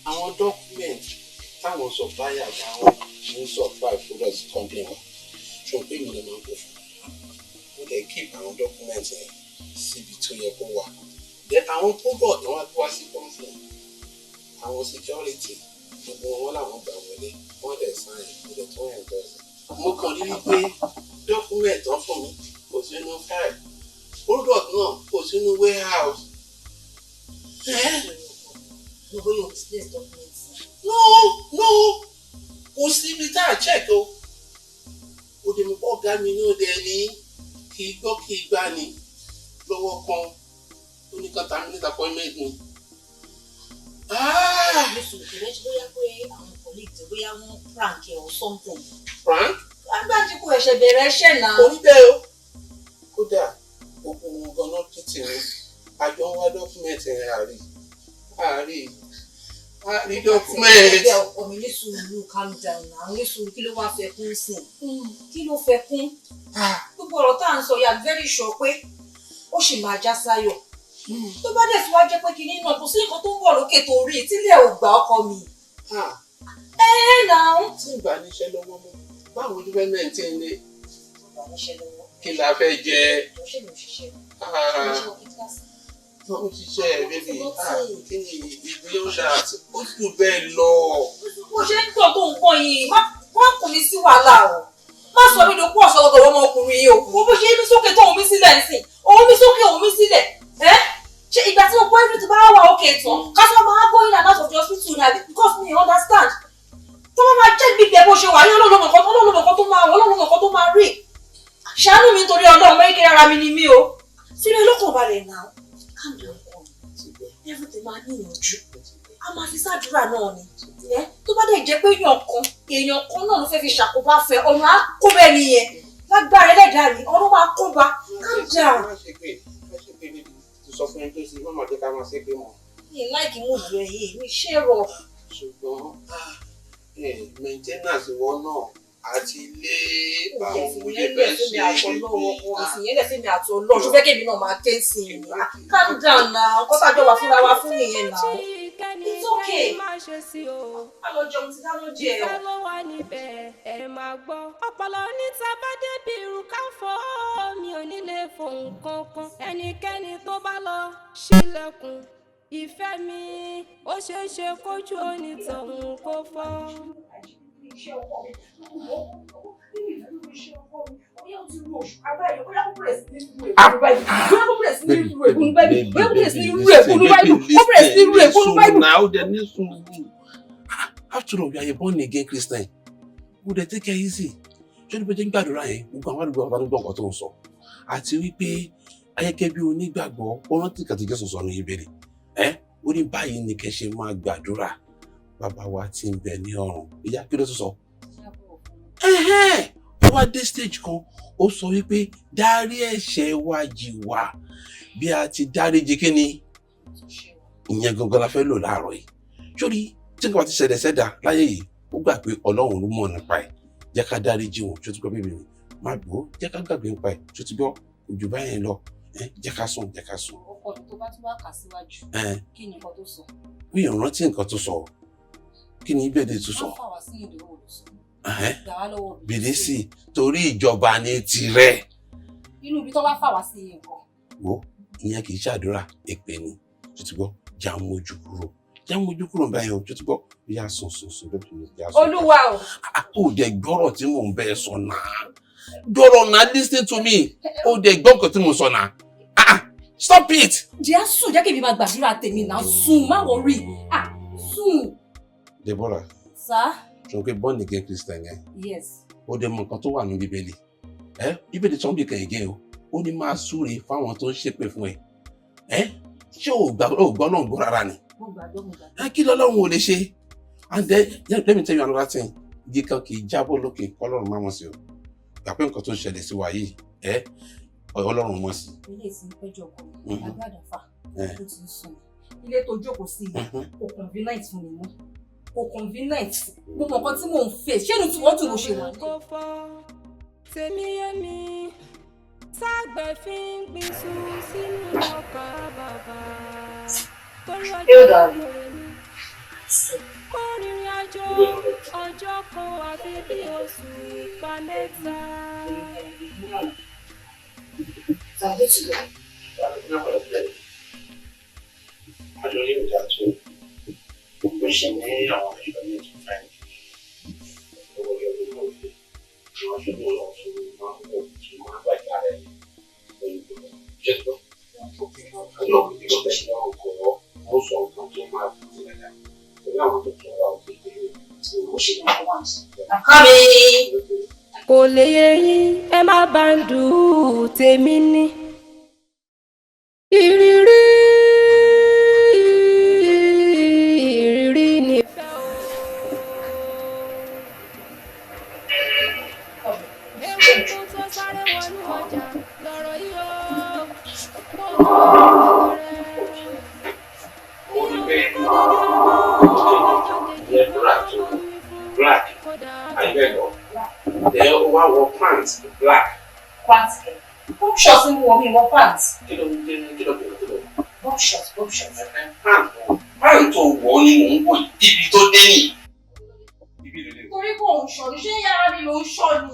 Àwọn document táwọn supplier táwọn ń supply products company wa, ṣùgbọ́n pé ìmọ̀lẹ̀ máa ń kó fún un, mo lè keep àwọn document yẹn síbi tó yẹ kó wà. Then àwọn product wọn wá sí company, àwọn security gbogbo wọn làwọn gbà wọlé, wọn dẹ̀ sign, mo dẹ̀ tó endorse. Mo kàn rí wípé document tán fún mi kò sínú file, product náà kò sínú warehouse. Gbogbo yóò misplace documents. No, kò síbi tá a check o. Ó dẹ̀ mọ̀ pé ọ̀gá mi náà dẹ̀ ní kì í gbọ́ kì í gbá ni lọ́wọ́ kan ó ní kan terminate appointment mi. Listen, kò lẹ́sí bóyá pé àwọn colleagues bóyá wọ́n prank ẹ or something. Prank? Agbájú kò ẹ̀ṣẹ̀ bẹ̀rẹ̀ ẹ̀ṣẹ̀ náà. Kò ní bẹ́ẹ̀ o. Kódà gbogbo wọn ganan títì mi, àjọ ń wá document yẹn àrí àrí àrí document. Ẹgbẹ́ ọkọ mi, ní sùúrù, calm down now, ní sùúrù. Kí ló wá fẹ́ kún sí i? Kí ló fẹ́ kún? Gbogbo ọ̀rọ̀ tá à ń sọ yà, very sure pé ó sì máa já sáyọ̀. Tó bá dẹ̀ tí wá jẹ́ pé kinní náà, kò sí nǹkan tó ń bọ̀ lókè tó rí tílé ò gbà, ọkọ mi. Ẹ náà. Tí ìgbà níṣẹ́ lọ́wọ́ mọ́, báwo ló fẹ́ maintain lé? Ìgbà níṣẹ́ lọ́wọ́. Kí la fẹ́ jẹ? Tó ṣe lè ṣiṣẹ́. Tó ń ṣiṣẹ́ bébì, kí ni ìgbé that ó jù bẹ́ẹ̀ lọ. Bó ṣe ń gbọ́ tó ń gbọ́ yìí, má kùn mí sí wàhálà o. Má sọ mí lókun ọ̀sán lọ́dọ̀ ọmọkùnrin yìí o. Bó ṣe ń mí sókè tó ń mí sílẹ̀ ń sìn, òun mí sókè, òun mí sílẹ̀. Ẹ́ ṣe ìgbà tí mo gbọ́ everything bá wà okay tán, ká tó máa go in and out of the hospital ni àbí? Because me understand. Tó bá máa jẹ́ gbígbẹ bó ṣe wà ní ọlọ́lọ́mọ̀kan, ọlọ́lọ́mọ̀kan tó máa wọ̀, ọlọ́lọ́mọ̀kan tó máa rí. Ṣàánú mi nítorí Ọlọ́run, mẹ́rin ara mi ni mí o. Sílẹ̀ lọ́kàn balẹ̀ náà. Calm down, come. Everything máa níyànjú. A máa fi sádùúrà náà ni. Ẹ tó bá dẹ̀ jẹ́ pé èèyàn kan náà ló fẹ́ fi ṣàkóbá fẹ́, ọ̀nà á kó bẹ́ẹ̀ nìyẹn. Lágbára ẹlẹ́dàá mi, ọ̀run máa kó ba. Calm down. Má ṣe pé, má ṣe pé bíbí ti sọ fún mi tó ṣe, má má jẹ́ ká máa ṣe pé mọ́. Mi láìkí mú ìlú ẹ̀ yìí, mi ṣe rọ̀. Ṣùgbọ́n maintenance wọn náà àti ilé, báwo mo ṣe fẹ́ ṣe? Ìyẹn lè fi mi àti Ọlọ́run. Ṣó fẹ́ kémi náà máa ké sí i ni? Calm down now. Kọ́tàjọ́ wà fúnra wa fún nìyẹn now. It's okay. A lọ jẹun ti dáná jẹ Ìfẹ́ ọ. ló wà níbẹ̀, ẹ máa gbọ́. Ọpọlọ níta bá débi irú ká fọ́, mi ò ní lè fohùn kankan. Ẹnikẹ́ni tó bá lọ ṣílẹ̀kùn. Ìfẹ́ mi, ó ṣeé ṣe kójú onítọ̀hún kó fọ́. Iṣẹ́ ọkọ mi, nínú ìfẹ́ lórí iṣẹ́ ọkọ mi, bóyá ó ti ru oṣù abáyọ, bóyá ó bẹ̀rẹ̀ sí ní ru èkúnú báyìí, bóyá ó bẹ̀rẹ̀ sí ní ru èkúnú báyìí, bóyá ó bẹ̀rẹ̀ sí ní ru èkúnú báyìí, ó bẹ̀rẹ̀ sí ní ru èkúnú báyìí. Now then, ní sùúrù. After all, we are a born again Christian. We dey take it easy. Ṣé ní bó ṣe ń gbàdúrà yẹn, gbogbo àwọn àdúgbò àwọn àdúgbò nǹkan tó ń sọ. Àti wípé ayẹ́kẹ́ bí onígbàgbọ́, ó rántí kàtí Jésù sọ ní ìbéèrè. Ẹ́ ó ní báyìí ni kẹ́ ṣe máa gbàdúrà. Bàbá wa tí ń bẹ ní ọ̀run. Ìyá, kí ló tún sọ? Ẹ̀hẹ́n! Ó wá dé stage kan, ó sọ wípé dárí ẹ̀ṣẹ̀ wa jì wá bí a ti dáríjì kíni. Ìyẹn gangan la fẹ́ lò láàárọ̀ yìí. Sórí tí nǹkan bá ti ṣẹlẹ̀ sẹ́dá láyé yìí, ó gbà pé Ọlọ́run ló mọ̀ nípa ẹ̀. Jẹ́ ká dáríjì wọn. Ṣó ti gbọ́, bíbí mi? Má gbó, jẹ́ ká gbàgbé nípa ẹ̀. Ṣó ti gbọ́? Kò jù báyẹn lọ. Ẹ jẹ́ ká sùn, jẹ́ ká sùn. Ọkọ mi, tó bá tún wá kà síwájú, kí ni nǹkan tó sọ? Mi ò rántí nǹkan tó sọ. Kí ni ìbéèrè tó sọ? Má fà wá sí ìdánwò ló sọ. Gbà wá lọ́wọ́. Bìlísì, torí ìjọba ní tirẹ̀. Inú ibi tó bá fà wá sí nǹkan. Wo, ìyẹn kì í ṣàdúrà, èpè ni. Ṣó ti gbọ́? Já mójú kúrò, já mójú kúrò báyẹn o. Ṣó ti gbọ́? Yá, sùn, sùn, sùn bẹ́ẹ̀ ni, yá sùn. Olúwa o. Ó dẹ̀ gbọ́rọ̀ tí mò ń bẹ́ sọ náà. Gbọ́rọ̀ náà, listen to me. Ó dẹ̀ gbọ́ nǹkan tí mo sọ náà. Ah, stop it. Jẹ́ sùn, jẹ́ kí èmi máa gbàdúrà tèmi náà. Sùn, má worry, ah, sùn. Deborah. Sir. Ṣe pé born again Christian yẹn? Yes. Ó dẹ̀ mọ nǹkan tó wà ní Bíbélì. Ẹ Bíbélì tó ń bì kàn again o, ó ní máa súre fáwọn tó ń ṣépè fún ẹ. Ẹ ṣé o gbà, o gbọ́ náà gbọ́ rárá ni? Mo gbàgbọ́, mo gbàgbọ́. Ẹ kí lọ́lọ́run ò lè ṣe. And then let me tell you another thing: igi kan kì í jábọ́ lókè kọ́lọ́run má mọ̀ sí o. Gbà pé nǹkan tó ń ṣẹlẹ̀ sí wa yìí, ẹ Ọlọ́run mọ̀ sí. Ilé ìsìn péjọ ọkọ mi, agbádàfà, ó ti ń sùn. Ilé tó jókòó sí yìí kò convenient fún mi mọ́, kò convenient. Gbogbo nǹkan tí mò ń fẹ́, ṣé inú tí wọ́n tún ló ṣe wà ní. Kò fọ́, tèmi yé mi. Ságbẹ̀ fi ń gbin iṣu sínú ọkà bàbà. Torí ọjọ́ ìròyìn kó rìnrìn àjò ọjọ́ kan àfi bí oṣù pa 3. So I'm good to go. Àjọ yóò dá tó ó ṣe ní àwọn aṣọ ní ìtúfẹ́ owó yọ gbogbo òfin àwọn aṣọ tó lọ tó máa ń wọ̀ tó máa ń bàjẹ́ rẹ̀ òyìnbó jẹ́ tó àjọ òbí tó bẹ̀ ṣe ọkọ̀ ó sọ nǹkan tó máa fi sílẹ̀ dá torí àwọn tó tún wà òkè pé ó ṣe ní àwọn àṣà. I'm coming. Kò lè yé yín, ẹ má bá ń dùn ún, tèmi ní. Ìrírí, ìrírí nífẹ̀ẹ́ o. Ewu tó sáré wọnú ọjà lọ̀rọ̀ yìí o. Mo mọ̀ rẹ̀. Ìyẹn black tó black àyẹ̀bẹ̀kọ̀, then ó wá wọ pants black. Pants kẹ? Bob short ni mo wọ, mi wọ pants. Kí ló ń kí ló kí ló kí ló? Bob short, bob short. Pants tó pants tó wọ̀ ni mò ń wò yìí, ibi tó dé nìyí. Ibi ló dé. Torí kò ń ṣọ ni, ṣé yàrá mi ló ń ṣọ ni?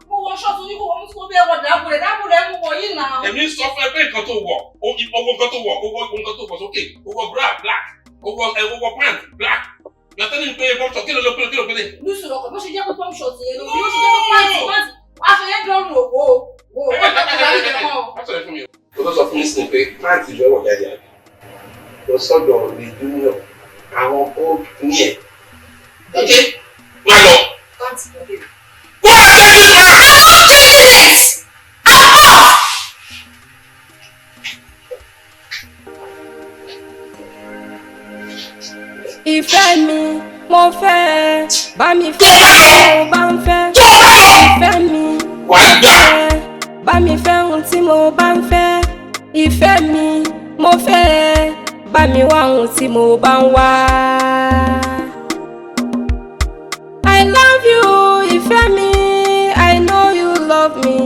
Mo wọ ṣọ́ọ̀tù ní kò wọ́n mú kó bẹ́ẹ̀ wọ dàbúrẹ̀ dàbúrẹ̀ mú wọ yìí náà. Èmi sọ fún ẹ pé nǹkan tó wọ̀, owó nǹkan tó wọ̀, owó nǹkan tó wọ̀ sókè, owó bra black, owó ẹ owó pant black. Yàtọ̀ nínú pé bọ́sọ̀ kí ló ló kí ló kí ló. Lùsùn ọkọ̀ bó ṣe jẹ́ pé pump short yẹn ló bí ó ṣe jẹ́ pé pant pant aṣọ yẹn dọ́rùn òwò wò ó Má sọ̀rọ̀ fún mi o. O tó sọ fún mi sí pé pant lọ́wọ́ jáde àbí lọ sọ́dọ̀ lè junior àwọn ó ní ẹ̀. Ok, má lọ. Pant ló dé. Go and take this man. I'm not taking it! I'm off! Ìfẹ́ mi, mo fẹ́ ẹ, bá mi fẹ́ tí mo bá ń fẹ́. Ìfẹ́ mi, mo fẹ́ ẹ, bá mi fẹ́ ohun tí mo bá ń fẹ́. Ìfẹ́ mi, mo fẹ́ ẹ, bá mi wá ohun tí mo bá ń wá. I love you, ìfẹ́ mi, I know you love me.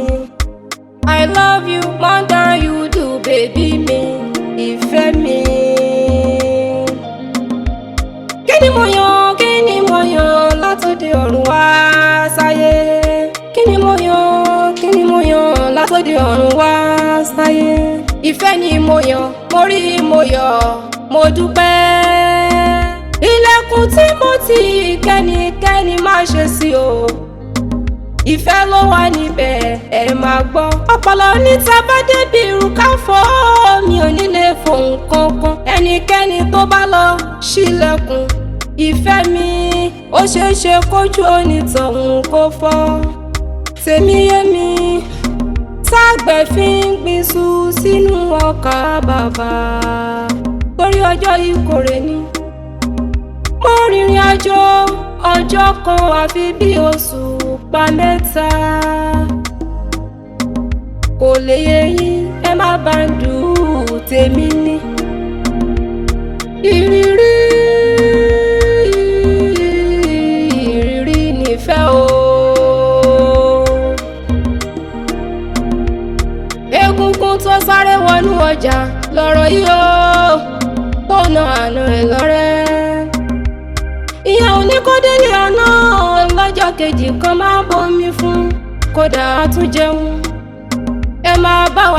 I love you more than you do, baby mi, ìfẹ́ mi. Kí ni mo yàn, kí ni mo yàn látòde ọ̀run wá sáyé? Kí ni mo yàn, kí ni mo yàn látòde ọ̀run wá sáyé? Ìfẹ́ ni mo yàn, mo rí mo yọ̀, Mo dúpẹ́. Ilẹ̀kùn tí mo ti kẹ́nikẹ́ni má ṣe sí o, ìfẹ́ ló wà níbẹ̀, ẹ máa gbọ́. Ọpọlọ níta bá débi irú ká fọ́, mi ò ní lè fohùn kankan. Ẹnikẹ́ni tó bá lọ ṣílẹ̀kùn ìfẹ́ mi, ó ṣeé ṣe kójú onítọ̀hún kó fọ́. Tèmi yé mi, tágbẹ̀ fi ń gbinṣu sínú ọkà bàbà torí ọjọ́ ìkórè ni. Mo rìnrìn àjò ọjọ́ kan àfi bí oṣù pa 3. Kò lè yé yín, ẹ má bá ń dùn tèmi ní. Ìrírí, ìrírí nífẹ̀ẹ́ o. Egungun tó sáré wọnú ọjà lọ̀rọ̀ yìí o, tó na àna ẹ̀ lọ́rẹ́. Ìyẹn ò ní kó délé àná lọ́jọ́ kejì kan máa bomi fún, kódà á tún jẹun. Ẹ máa bá wa.